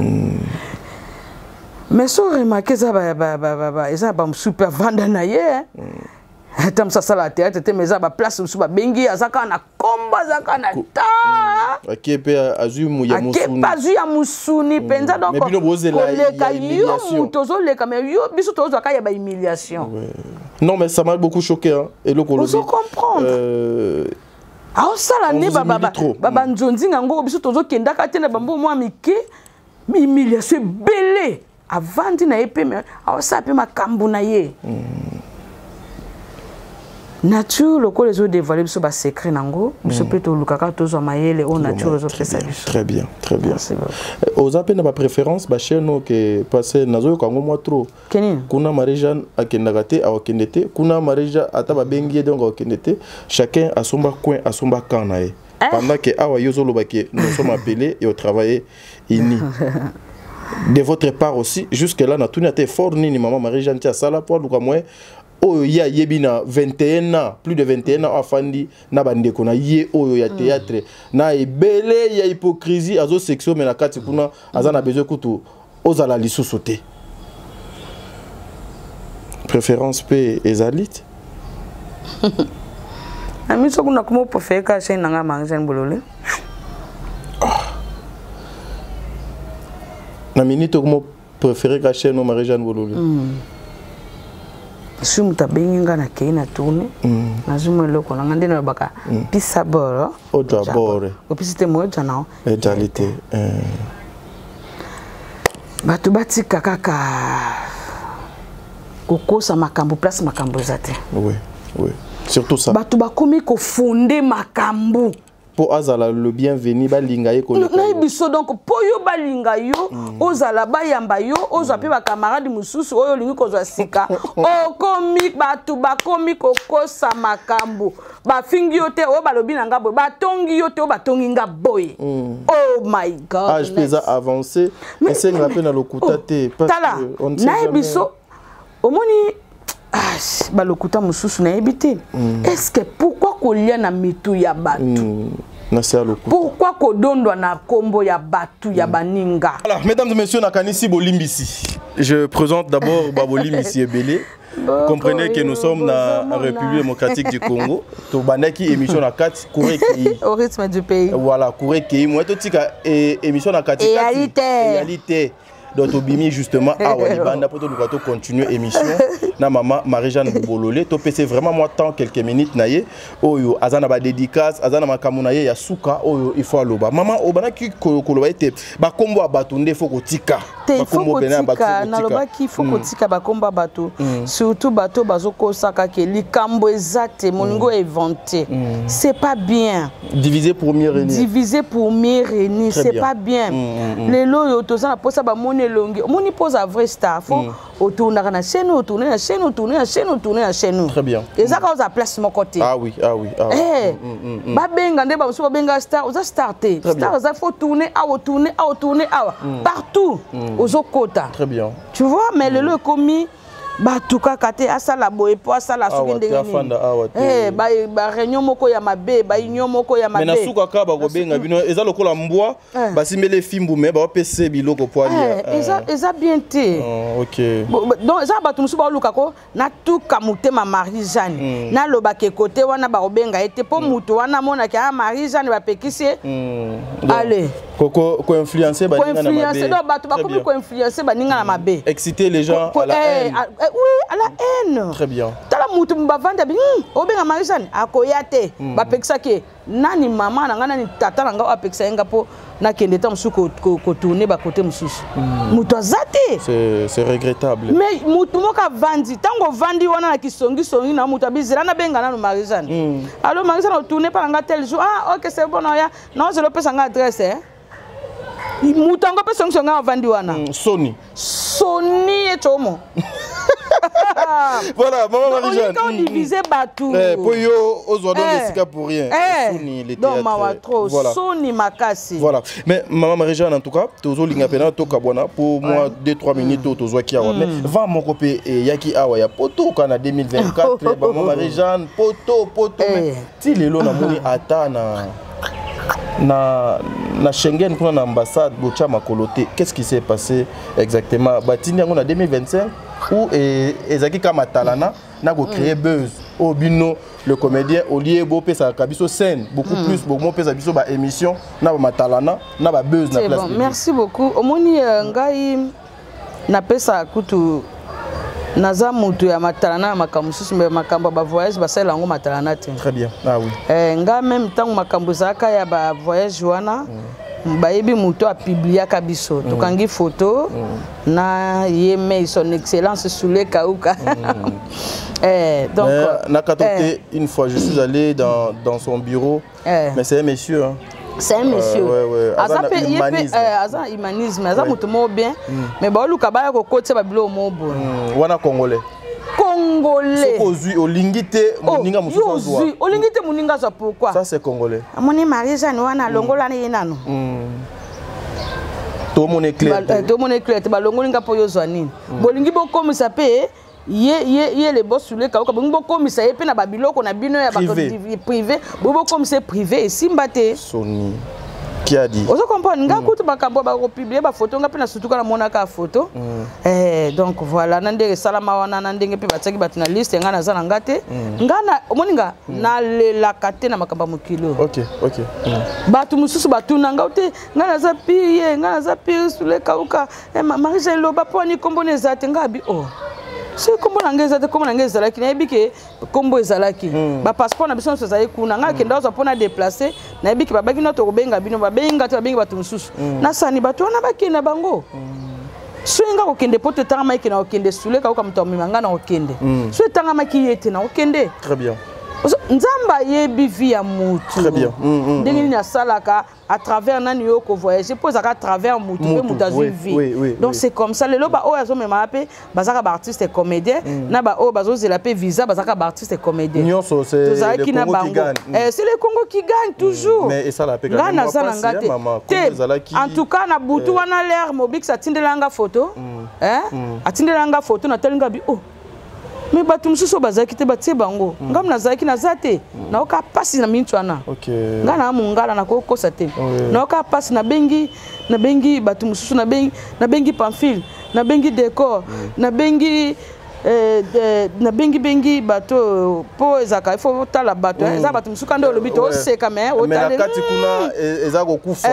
Mais so remarque, eza bamosusu mpe avanda na ye, ata mosu asala théâtre te, mais eza baplace mosusu babengi, aza kaka na kombo, aza kaka na ta. Ake mpe azwi ya mosuni, azwi ya mosuni mpenza. Donc koleka yo moto ozoleka, mais yo biso tozwaka ya bahumiliation. Non, mais ça m'a beaucoup choqué, hein, eloko. Ozo comprendre, aosala nde banzonzinga yango, biso tozokendaka te na bambo mwa mike, humiliation ebele. Avandi na ye mpe, aosala mpe makambo na ye. Nature lokola ezodévoile biso basecret nango, biso mpe tolukaka tozwa mayele oyo nature ezopesa biso. Très bien, très bien. Oza mpe na bapréférence, bachaîne oyo ke parce nazoyoka yango mwa trop? Kenini? Kuna Marie Jeanne akendaka te, akokende te. Kuna Marie Jeanne, ata babengi ye, donc akokende te. Chacun asomba coin, asomba camp na ye. Eh? Pendant que awa yo ozoloba ke nous sommes appelés et otravailler ini de votre part aussi. Jusque là natuni ata effort nini mama Marie Jeanne ti asala po aluka moyen oyo ye ayebi na 21 ans, plus de 21 ans afandi na bandeko na ye oyo ya théâtre na ebele ya hypocrisie azosexe me na kati kuna aza na besoin kutu ozala lisusu te. Préférence mpe ezali te. Na miso kuna kuma préféré ka chaîne nanga Marie Jeanne Bolole. Na minute okoma préféré ka chaîne o Marie Jeanne Bolole. Soki moto abengi nga, nakei na tourne, nazwi mwa eloko na nga nde nalobaka pisa boro. Ojwa bore. Opisi te moyo ojwa nao. Ezali te. Bato batika kaka kokosa makambo place makambo eza te. Oui, surtout ça. Bato bakomi kofunde makambo. Mpo azala le bienvenu, balinga ye koleka yo. Nayebi biso. Donc mpo yo balinga yo, ozala bayamba yo, ozwa mpe bacamarade mosusu oyo olingi kozwa sika, okomi bato bakomi kokosa makambo. Bafingi yo te, oyo balobi na nga boye, batongi yo te, oyo batongi nga boye. Oh my God! Âge mpe eza avancé, esengela mpe na lokuta te. Tala, nayebi biso omoni balokuta mosusu, nayebi te. Est ce que pourquoi kolia na mitu ya bato? Na se ya lokuta. Pourquoi kodondwa na nkombo ya bato ya baninga? Voilà, mesdames et messieurs, nakanisi bolimbisi. Je présente d'abord babolimbisi ebele. Comprenez que nous sommes dans la République démocratique du Congo. Tobandaki émission na kati courant ekei. Au rythme du pays. Voilà, courant ekei. Moi totika émission na kati. Eyali te. Eyali te. Donc tobimi justement awa libanda po toluka to continuer émission na mama Marie-Jeanne Bolole. Topesi vraiment moi temps quelques minutes na ye oyo aza na badédicace, aza na makambo na ye ya suka oyo il faut aloba. Mama, obanaki koloba ete bakombo ya bato nde faut kotika. Te, il faut kotika. Nalobaki il faut kotika bakombo ya bato, surtout bato bazokosaka ke likambo eza te, moningo inventé. C'est pas bien. Diviser pour mieux régner. Diviser pour mieux régner, c'est pas bien. Lelo oyo toza na mposa bamoni elongi, omoni mpoza vrai star, faut otournaka na chaîne, otourne na chaîne, otourne na chaîne, otourne na chaîne. Très bien. Eza kaka oza place moko te. Ah oui, ah oui, ah oui. Babenga nde bamosusu babenga star, oza star te. Star oza faut tourner awa, otourne awa, otourne awa, partout ozokota. Très bien. Tu vois, mais lelo ekomi bato kaka te asala boye mpo asala soki ndenge nini, baréunion moko ya mabe, baunion moko ya mabe. Mais na suka kaka bakobenga bino eza lokola mbwa basimbeli fimbu me baopesa biloko po alia. Eza bien te. Donc eza bato mosusu baoluka ko natuka motema Marie Jeanne, nalobaka ekote wana bakobenga ye te mpo moto wana amonaki a Marie Jeanne bapekisi ye. Allez. Koinfluencer baninga na mabe. Donc bato bakomi koinfluencer baninga na mabe. Exciter les gens à la haine. Oui, à la haine. Très bien. Tala, moto bavandi abi obenga Marie Jeanne akoya te, bapekisaki ye. Nani mama na ngai, nani tata na ngai oyo apekisa ye nga mpo nakende ta mosusu kotourne bakote mosusu? Moto aza te. C'est regrettable. Mais motu moko avandi, ntango ovandi wana na kisongisongi na moto abizela, nabenga nano Marie Jeanne. Allo Marie Jeanne, otourne mpa na nga tel jour? Ah ok, c'est bon, oya naozela, opesa nga adresse. Moto yango mpe songisongi avandi wana. Soni. Soni etomo. Voilà, maman Marie-Jeanne. Olinga odivise bato. Po yo ozwa donc esika pour rien. Soni le théâtre. Donc mawa trop. Voilà. Soni makasi. Voilà. Mais maman Marie-Jeanne, en tout cas, tozolinga pena tokabwana pour moi 2 3 minutes oyo tozwaki awa. Mais vent moko pe eyaki awa ya poto kana 2024, maman Marie-Jeanne poto poto, mais ti lelo namoni ata na Schengen kuna na ambassade botya makolo te. Qu'est-ce qui s'est passé exactement? Batindi yango na 2025 ou ezalaki kaka matalana na kocréer buzz oyo bino le comédien olie bopesaka biso scène beaucoup plus, bomopesa biso baémission na bamatalana na babuzz na place bon. Merci beaucoup. Omoni ngai napesaka kutu, naza motu ya matalana ya makambo mosusu, me makambo ya bavoyage basalela yango matalana te. Très bien, ah oui. Nga même ntango makambo ezalaka ya bavoyage wana, bayebi moto apubliaka biso, tokangi photo na ye, mais son excellence Soule Kauka. Donc Nakato eh, une fois je suis allé dans son bureau, mais c'est un monsieur, hein. C'est un monsieur. Ouais. Aza mpe ye mpe aza humanisme, aza moto moko bien, mais baoluka baya kokotisa babiloko moko boye. Wana congolais. Congolais. Congolais. Soki ozwi, olingi te Oh, moninga mosusu yo azwa. ozwi, olingi te moninga azwa, pourquoi? Ça, c'est congolais. Amoni Marie Jeanne wana, alongola ye nano. Tomona éclair te. Tomona éclair te. Balongoli nga mpo yo ozwa nini? Bolingi bokomisa mpe ye le bosule kauka, bolingi bokomisa ye mpe na babiloko na bino ya Privé. Privé, bolingi bokomisa ye privé, esimba te. Soni Kiadi. Ozo comprendre nga kutu makambo bakopublier bafoto, nga mpe na sutuka namonaka foto. Donc voilà, na ndenge esalama wana, na ndenge mpe batiaki bato na liste, nga naza na nga te. Nga na omoni nga nalelaka te na makambo ya mokili oyo. Ok. Bato mosusu batuna nga te, nga naza pire ye, nga naza pire sule kauka. Marie Jeanne, loba mpo ani nkombo na eza te. Nga abi o soki nkombo na ngai eza te, nkombo na ngai ezalaki, nayebi ke nkombo ezalaki, bapasseport na biso nyonso ezali kuna. Ngai akenda ozwa mpona déplace, nayebi ke babaki no tokobenga bino, babengi nga te, babengi bato mosusu. Nasani bato wana bakende bango. Soki nga kokende po te, etangamaki na kokende sule kauka, moto amema nga na kokende. So etangamaki ye te na kokende. Très bien. Nzambe ayebi vie ya mutu. Très bien. Ndenge nini asalaka à travers nani yo kovoyage, mpo ezalaka à travers mutu mpe mutu azwi vie. Donc c'est comme ça. Lelo baoyo azomemaka mpe bazalaka baartiste comédien, na baoyo bazozela mpe visa bazalaka baartiste comédien. Nyonso c'est Tozalaki na bango, c'est le Congo qui gagne toujours. Mais esala mpe nga naza na nga te te. En tout cas, na butu wana, l'air Mobix atindelanga photo, atindelanga photo, natali nga bi oh, mais bato mosusu oyo bazalaki te, batie bango, ngai nazalaki, naza te. Nayoka mpasi na miniti wana. Ngai na mongala, nakokosa te, nayoka mpasi. Nabengi bato mosusu, nabengi Pamphile, nabengi Décor, nabengi nabengi bengi bato, mpo ezalaka il faut otala bato. Eza bato mosusu kanda olobi te, oseka, mais na kati kuna eza kokufa.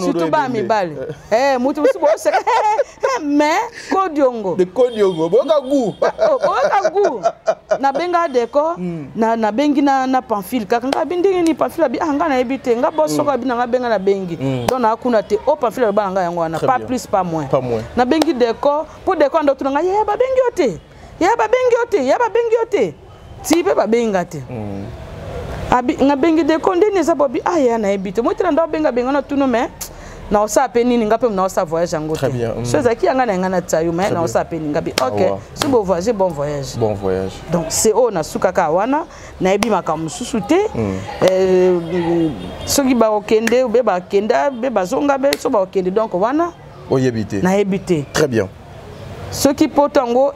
Surtout bana mibale, moto mosusu booseka, mais Kodiongo. Kodiongo, boyoka gu. Boyoka gu. Nabenga Décor, nabengi na Pamphile kaka. Nga abi ndenge nini? Pamphile abi ah, nga nayebi te, nga bosoko abi nanga benga, nabengi. Donc naa kuna te o Pamphile aloba na nga yango wana, pas plus, pas moins. Nabengi Décor mpo Décor ando tuna nga: ye babengi yo te? Ye babengi yo te? Ye babengi yo te? Ti mpe babenga te. Abi ngabengi Décor, ndeni eza bobi ah, ye nayebi te, moi te na ndo abenga benga na tuno, mais naosala mpe nini? Nga mpe naosala voyage yango te. So ezalaki yanga na yanga na tia yo, mais naosala mpe nini? Nga bi ok, so bo voyage, bon voyage. Bon voyage. Donc c'est oyo nasuka kaka wana, nayebi makambo mosusu te. Soki bakokende be, bakenda be, bazonga be, so bakokende, donc wana Oyebi te. Nayebi te. Très bien. Soki poto yango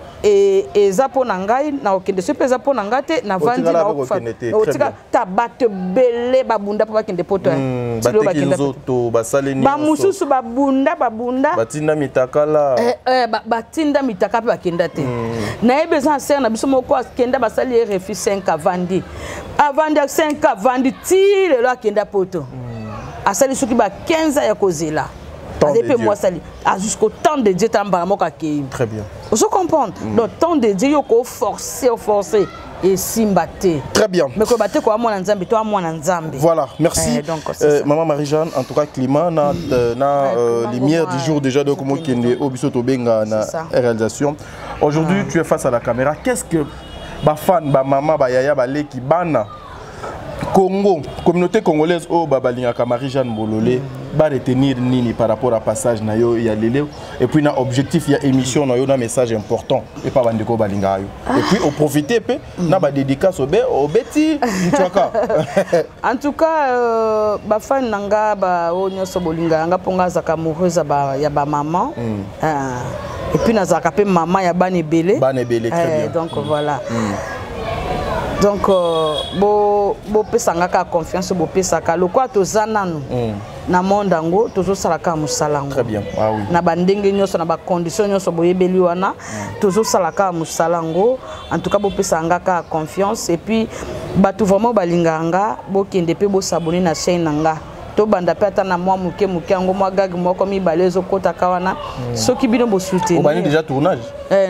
eza mpo na ngai, nakokende. Soki mpe eza mpo na ngai te, navandi. Otika ta bato ebele babunda mpo bakende poto. Bateki nzoto, basali. Bamosusu babunda, babunda. Batinda mitakala. Batinda mitaka mpe bakenda te. Nayebi eza na sere na biso moko akenda, basali ye refus 5, avandi, avandi 5, avandi ti lelo akenda poto. Asali soki ba 15 ya kozela, aza mpe mwasi ali jusqu'au temps de Dieu, tala mbala moko akei. Très bien. Ozo comprendre? Donc temps de Dieu, yo koforce, oforce, esimba te. Très bien. Mais koyeba te koya mwana Nzambe to amwana Nzambe. Voilà, merci. Donc maman Marie-Jeanne, en tout cas climat na lumière du jour déjà, donc mokende oyo biso tobenga na réalisation. Aujourd'hui, tu es face à la caméra, qu'est-ce que bafan, bamama, bayaya, baleki, bana Congo, communauté congolaise oyo balingaka Marie-Jeanne Bolole, baretenir nini par rapport à passage na yo ya lelo, et puis na objectif ya émission na yo, na message important epa bandeko balingaka yo, et puis oprofite mpe na badédicace obe obeti ntwaka? En tout cas, bafani na nga, baoyo nyonso bolingaka nga, mpo nga azalaka amoureuse ya bamama, et puis nazalaka mpe mama ya bana ebele. Bana ebele, très bien. Donc voilà. Donc bopesa nga kaka confiance, bopesaka lokola toza nanu na monde yango, tozosala kaka mosala yango. Ah, oui. Na bandenge nyonso, na bacondition nyonso boyebeli wana, tozosala kaka mosala yango. En tout cas, bopesa nga kaka confiance, et puis bato vraiment balingaka nga, bokende mpe bosabone na chaîne na nga. Tobanda mpe ata na mwa moke moke yango, mwa gag moko mibale ezokɔtaka wana, soki bino bosoutenir. Obandi déjà tournage?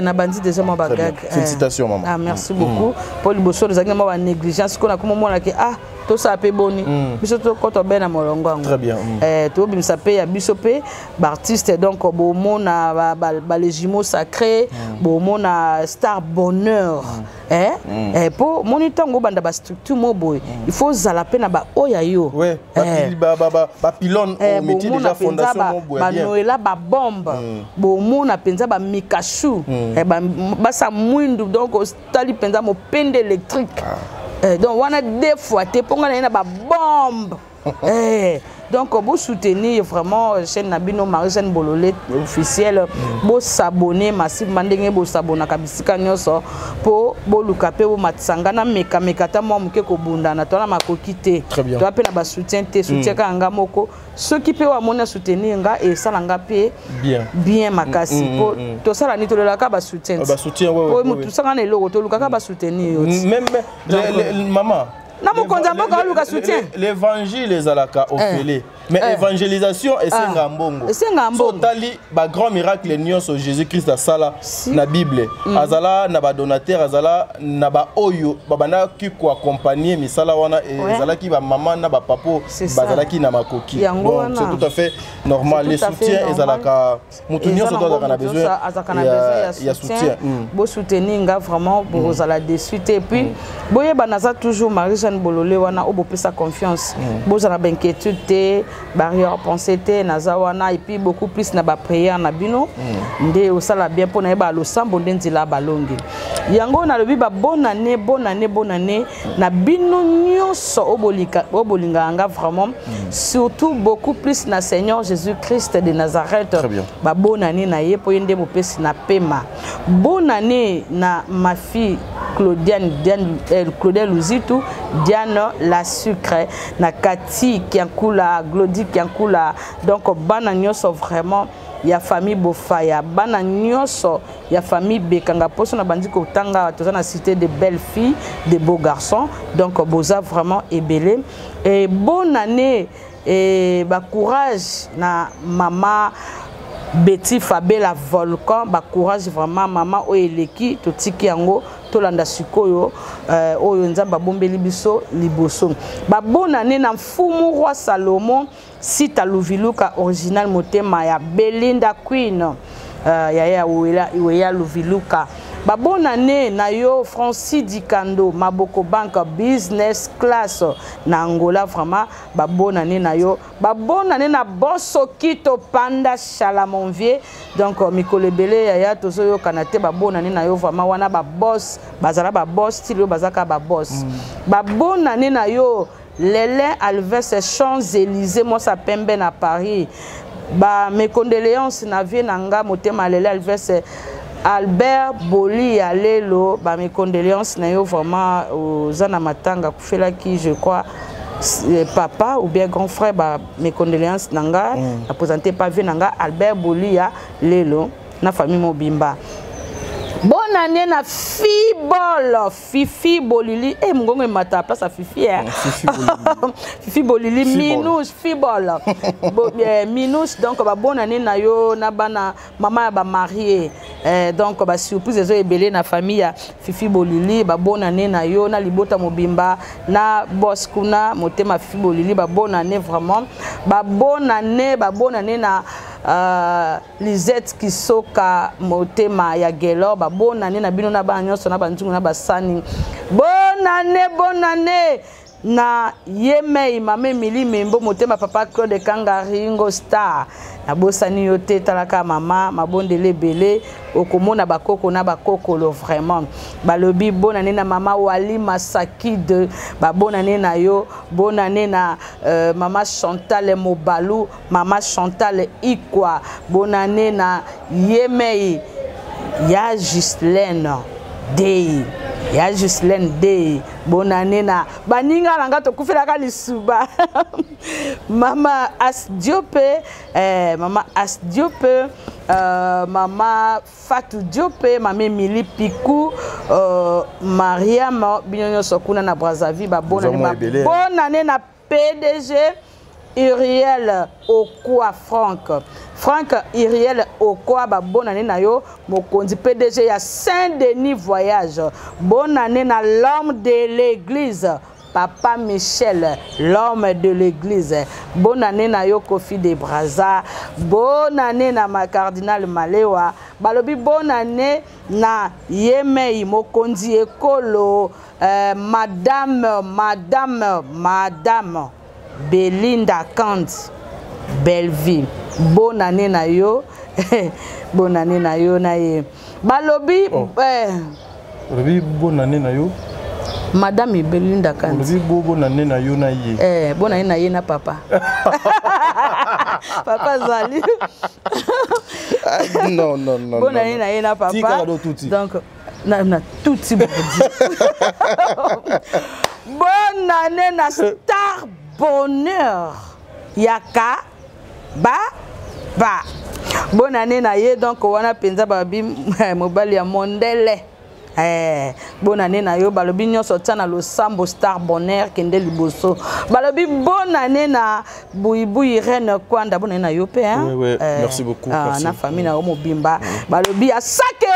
Nabandi déjà mwa bagag. Félicitations, maman. Ah, merci beaucoup. Mpo liboso ezalaki na mwa banégligence, ko nakoma omonaki ah. Tosala mpe boni? Biso tokɔta be na molongo yango. Très bien. Eh, tobimisa mpe ya biso mpe baartiste. Donc bomona ba les jumeaux sacrés, bomona Star Bonheur. Eh, eh, mpo moni ntango obanda bastructure mo boye, il faut ozala mpe na baoyo ya yo. Ouais, bapylône. Eh, ometie bomona déjà mpenza fondation mo boye bien. Banoela babombe, bomona mpenza bamikashu, eh, basa mwindu. Donc otali mpenza mopende électrique. Eh, donc wana deux fois te, mpo nga na ye na babombe. Eh, donc bosoutenir vraiment chaîne na bino, Marie Jeanne Bolole officiel. Bosabonner massivement ndenge bosabonaka bisika nyonso, mpo boluka mpe bomatisa nga na mekameka ata mwa moke kobundana. Toa na makoki te. Très bien. Toa mpe na basoutien te, soutien kaka nga moko. Soki mpe oyo amoni asoutenir nga, esala nga mpe Bien. bien makasi. Po tosala nini? Tolelaka basoutien. Ah, basoutien, ouais, po ouais, motu sanga na eloko, tolukaka basoutenir yo ti. Même maman. Na mokonzi ya mboka aluka soutien. L'évangile ezalaka ofele, mais Eh. évangélisation esenga Ah. mbongo. Esenga mbongo. So otali bagrand miracle nyonso Jésus Christ asala Si. na Bible, azala na badonateur, azala na baoyo babandaki koaccompagne misala wana. Ezalaki bamama na bapapa C'est ça. bazalaki na makoki. Yango Donc wana. c'est tout à fait normal, C'est les tout à fait soutiens normal. ezalaka motu nyonso to azalaka na besoin azalaka na besoin ya soutien. Bosoutenir nga vraiment, bozala déçu te. Et puis boyeba, naza toujours Marie Jeanne Bolole wana oyo bopesa confiance. Bozala bainquiétude te, barrière pensée te, naza wana. Et puis beaucoup plus na baprière na bino nde osala bien, mpo nayeba losambo nde nzela balongi yango. Nalobi ba bonne année, bonne année, bonne année na bino nyonso oyo bolingaka nga vraiment, surtout beaucoup plus na Seigneur Jésus Christ de Nazareth. Très bien. Babonne année na ye, mpo ye nde mopesi na pema. Bonne année na ma fille Claudiane Diane, Claudia Luzitu Diane la sucre, na Kati Kiankula, Glodi Kiankula. Donc bana nyonso vraiment ya famille Bofaya, bana nyonso ya famille Bekanga, mposo na bandi kotanga, toza na cité de belles filles, de beaux garçons. Donc boza vraiment ebele. Et bonne année et bacourage na mama Betty Fabela Volcan. Bacourage vraiment, mama oyo eleki totiki yango, tolanda sikoyo oyo Nzambe abombeli biso liboso. Babonane na mfumu roi Salomon Sita Luviluka original, motema ya Belinda Queen, yaya Iweya Luviluka. Babonane na yo Francis Dikando Maboko Bank business class na Angola. Vraiment babonane na yo, babonane na Boso Kito Panda Chalamonvier. Donc mikolo ebele yaya tozoyokana te. Babonane na yo vraiment wana, babos bazala babos ti lelo, baza kaka babos. Babonane na yo Lele Alves Champs-Élysées, mwasa pembe na Paris. Ba mes condoléances na vie na nga motema Lele Alves Albert Boli ya lelo. Ba mes condoléances na yo vraiment. Oza na matanga, akufelaki je crois papa ou bien grand frère. Ba mes condoléances na nga, na présenter pa vie na nga Albert Boli ya lelo na famille mobimba. Bonne année na Fibol Fifi Bolili e mongongo emata place ya Fifi, eh. Fifi Bolili. Fifi Bolili. Fibol. Minus Fibol. Minus, donc babonne année na yo na bana, mama ya bamarie. Donc basurprise ezo ebele na famille ya Fifi Bolili. Babonne année na yo na libota mobimba na bos kuna, motema Fifi Bolili. Babonne année vraiment, babonne année, babonne année na Lisette Kisoka, motema ya Gelor. Babonne année na bino na bana nyonso na banzungu na basani. Bonne année, bonne année na yemei mama Emili Membo, motema papa Claude Kanga Ringo Star. Nabosani yo te, talaka mama mabondele ebele, okomona bakoko na bakokolo. Vraiment balobi bonane na mama Wali Masakide, babonane na yo. Bonane na mama Chantal Mobalu, mama Chantal Ikwa. Bonane na yemei ya Gislaine Dei, ya Gislaine Dei. Bonane na baninga na nga tokufelaka lisuba, mama As Diope, mama As Diope, mama Fatou Diope, mama Emili Piku, Mariam, bino nyonso kuna na Brazzaville, babonane. Oza mwa ebele. Babonane na PDG Uriel Okwa, Frank, Frank Uriel Okwa. Babonane na yo mokonzi PDG ya Saint Denis Voyage. Bonane na l'homme de l'église. Papa Michel, l'homme de l'église. Bonne année na yo Kofi de Brazza. Bonne année na ma cardinal Malewa. Balobi bonne année na Yemei Mokonzi Ekolo, euh, madame, madame, madame Belinda Kant Bellevue. Bonne année na yo. Bonne année na yo na ye. Balobi oh. eh, Olobi bonne année na yo. Madame Belinda Kanti. Olobi bo bonne année na yo na ye. Eh, bonne année na ye na papa. Papa Zali. Ah, non non non. Bonne année na ye na papa. Tika do tuti. Donc na tuti bodi. Bonne année na star bonheur. Yaka ba ba bonne année na ye donc wana mpenza balobi mobali ya mondele eh, bonne année na yo balobi nyonso tia na losambo star bonheur kende liboso balobi bonne année na buibui reine kwanda bonne année na yo mpe hein? ouais, ouais. Eh, merci beaucoup ah, merci. na famille na yo mobimba mm. Balobi asake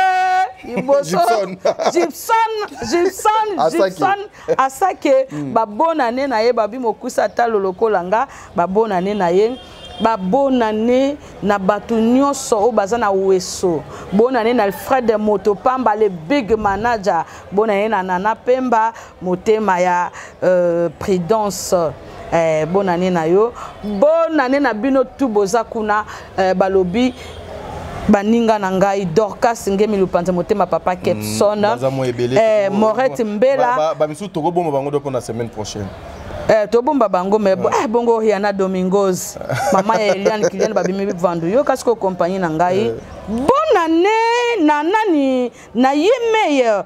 liboso Gibson Gibson Gibson asake mm. Ba bonne année na ye babi mokusa talo lokola nga ba bonne année na ye ba bonne année na bato nyonso oyo baza na weso bonne année na Alfred Moto Pamba le big manager bonne année na Nana Pemba motema ya euh, Prudence eh, bonne année na yo bonne année na bino tout boza kuna eh, balobi baninga na ngai Dorcas Ngemi Lupanza motema papa Kepson mm, eh, Morette Mbela bamisusu tokobomba bango do mpona semaine prochaine. Eh, tobomba bango me mm. Eh, bongo Rihanna Domingos mama ya Eliane Kilian babimi vandu yo kasi ko compagnie na ngai eh. Bonne année na nani na ye meye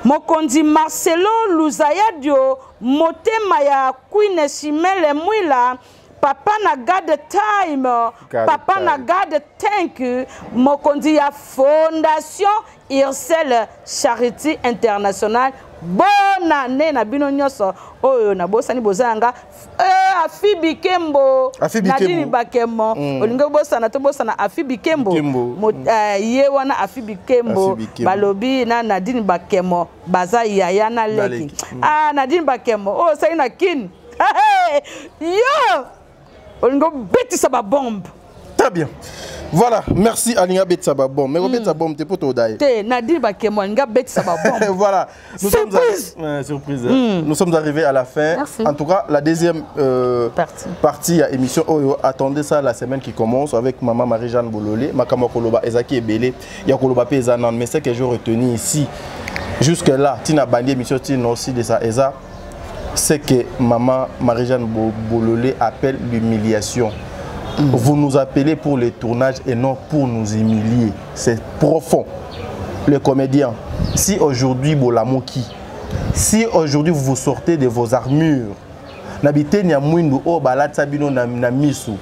mokonzi Marcelo Luzayadio motema ya Queen Chimele Mwila papa na God time God papa time. Na God thank you mokonzi ya fondation Ursel Charity International bonne année na bino nyonso oyo nabosani boza yanga eh, afi bikembo nadini bakemo mm. Olingi obosana tobosana afi bikembo Mo, mm. Eh, ye wana afi bikembo balobi na Nadine Bakemo baza yaya na leki mm. Ah, Nadine Bakemo oyo oh, osali na kini yo olingi obetisa babombe. Très bien. Voilà, merci Alinga betisa ba bombe. Mais obetisa bombe te poto odaye. Te Nadine Bakemo alinga betisa ba bombe. Voilà. Nous surprise. Sommes euh, surprise. Nous sommes arrivés à la fin. Merci. En tout cas, la deuxième euh, partie. Partie à émission Oyo. Attendez ça la semaine qui commence avec maman Marie-Jeanne Bololé, Makama Koloba, Ezaki Ebele, Yakoloba Pezanan. Mais ce que j'ai retenu ici, jusque là, Tina Bandi émission Tina aussi de ça, Eza, c'est que maman Marie-Jeanne Bololé appelle l'humiliation. Vous nous appelez pour les tournages et non pour nous humilier. C'est profond. Les comédiens, si aujourd'hui Bolamoki, si aujourd'hui vous vous sortez de vos armures, na biteni ya mwindu oyo balatisa bino na, na misu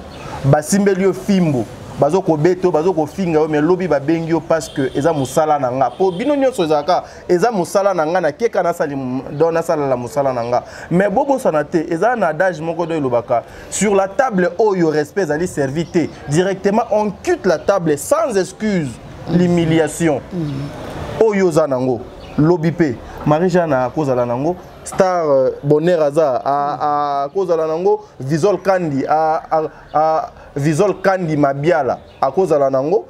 basimbeli yo fimbo bazokobeta yo bazokofinga yo me lobi babengi yo parce que eza mosala na nga mpo bino nyonso ezalaka eza mosala na nga nakeka nasali don nasalala mosala na nga mais bobosana te eza na adage moko do elobaka sur la table oyo respect ezali servi te directement on quitte la table sans excuse l'humiliation oyo oza nango lobi mpe Marie Jeanne akozala nango star euh, bonheur aza akozala nango Visol Kandi a, a, a, Visol Kandi Mabiala akozala nango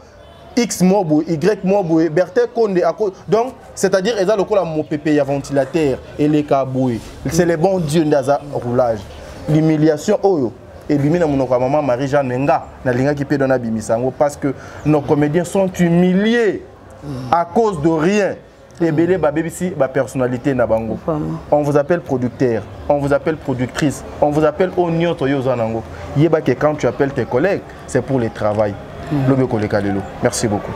X mwa boye Y mwa boye Bertin Konde ako donc c'est-à-dire eza lokola mopepe ya ventilateur eleka boye c'est le bon Dieu nde aza roulage l'humiliation oyo ebimi na monoko ya mama Marie Jeanne nga nalingaki mpe don abimisa yango parce que nos comédiens sont humiliés à cause de rien ebele babebisi bapersonnalité na bango. On vous appelle producteur, on vous appelle productrice, on vous appelle oyo nyonso yo oza nango yeba que quand tu appelles tes collègues, c'est pour le travail. Lobi ekoleka lelo. Merci beaucoup.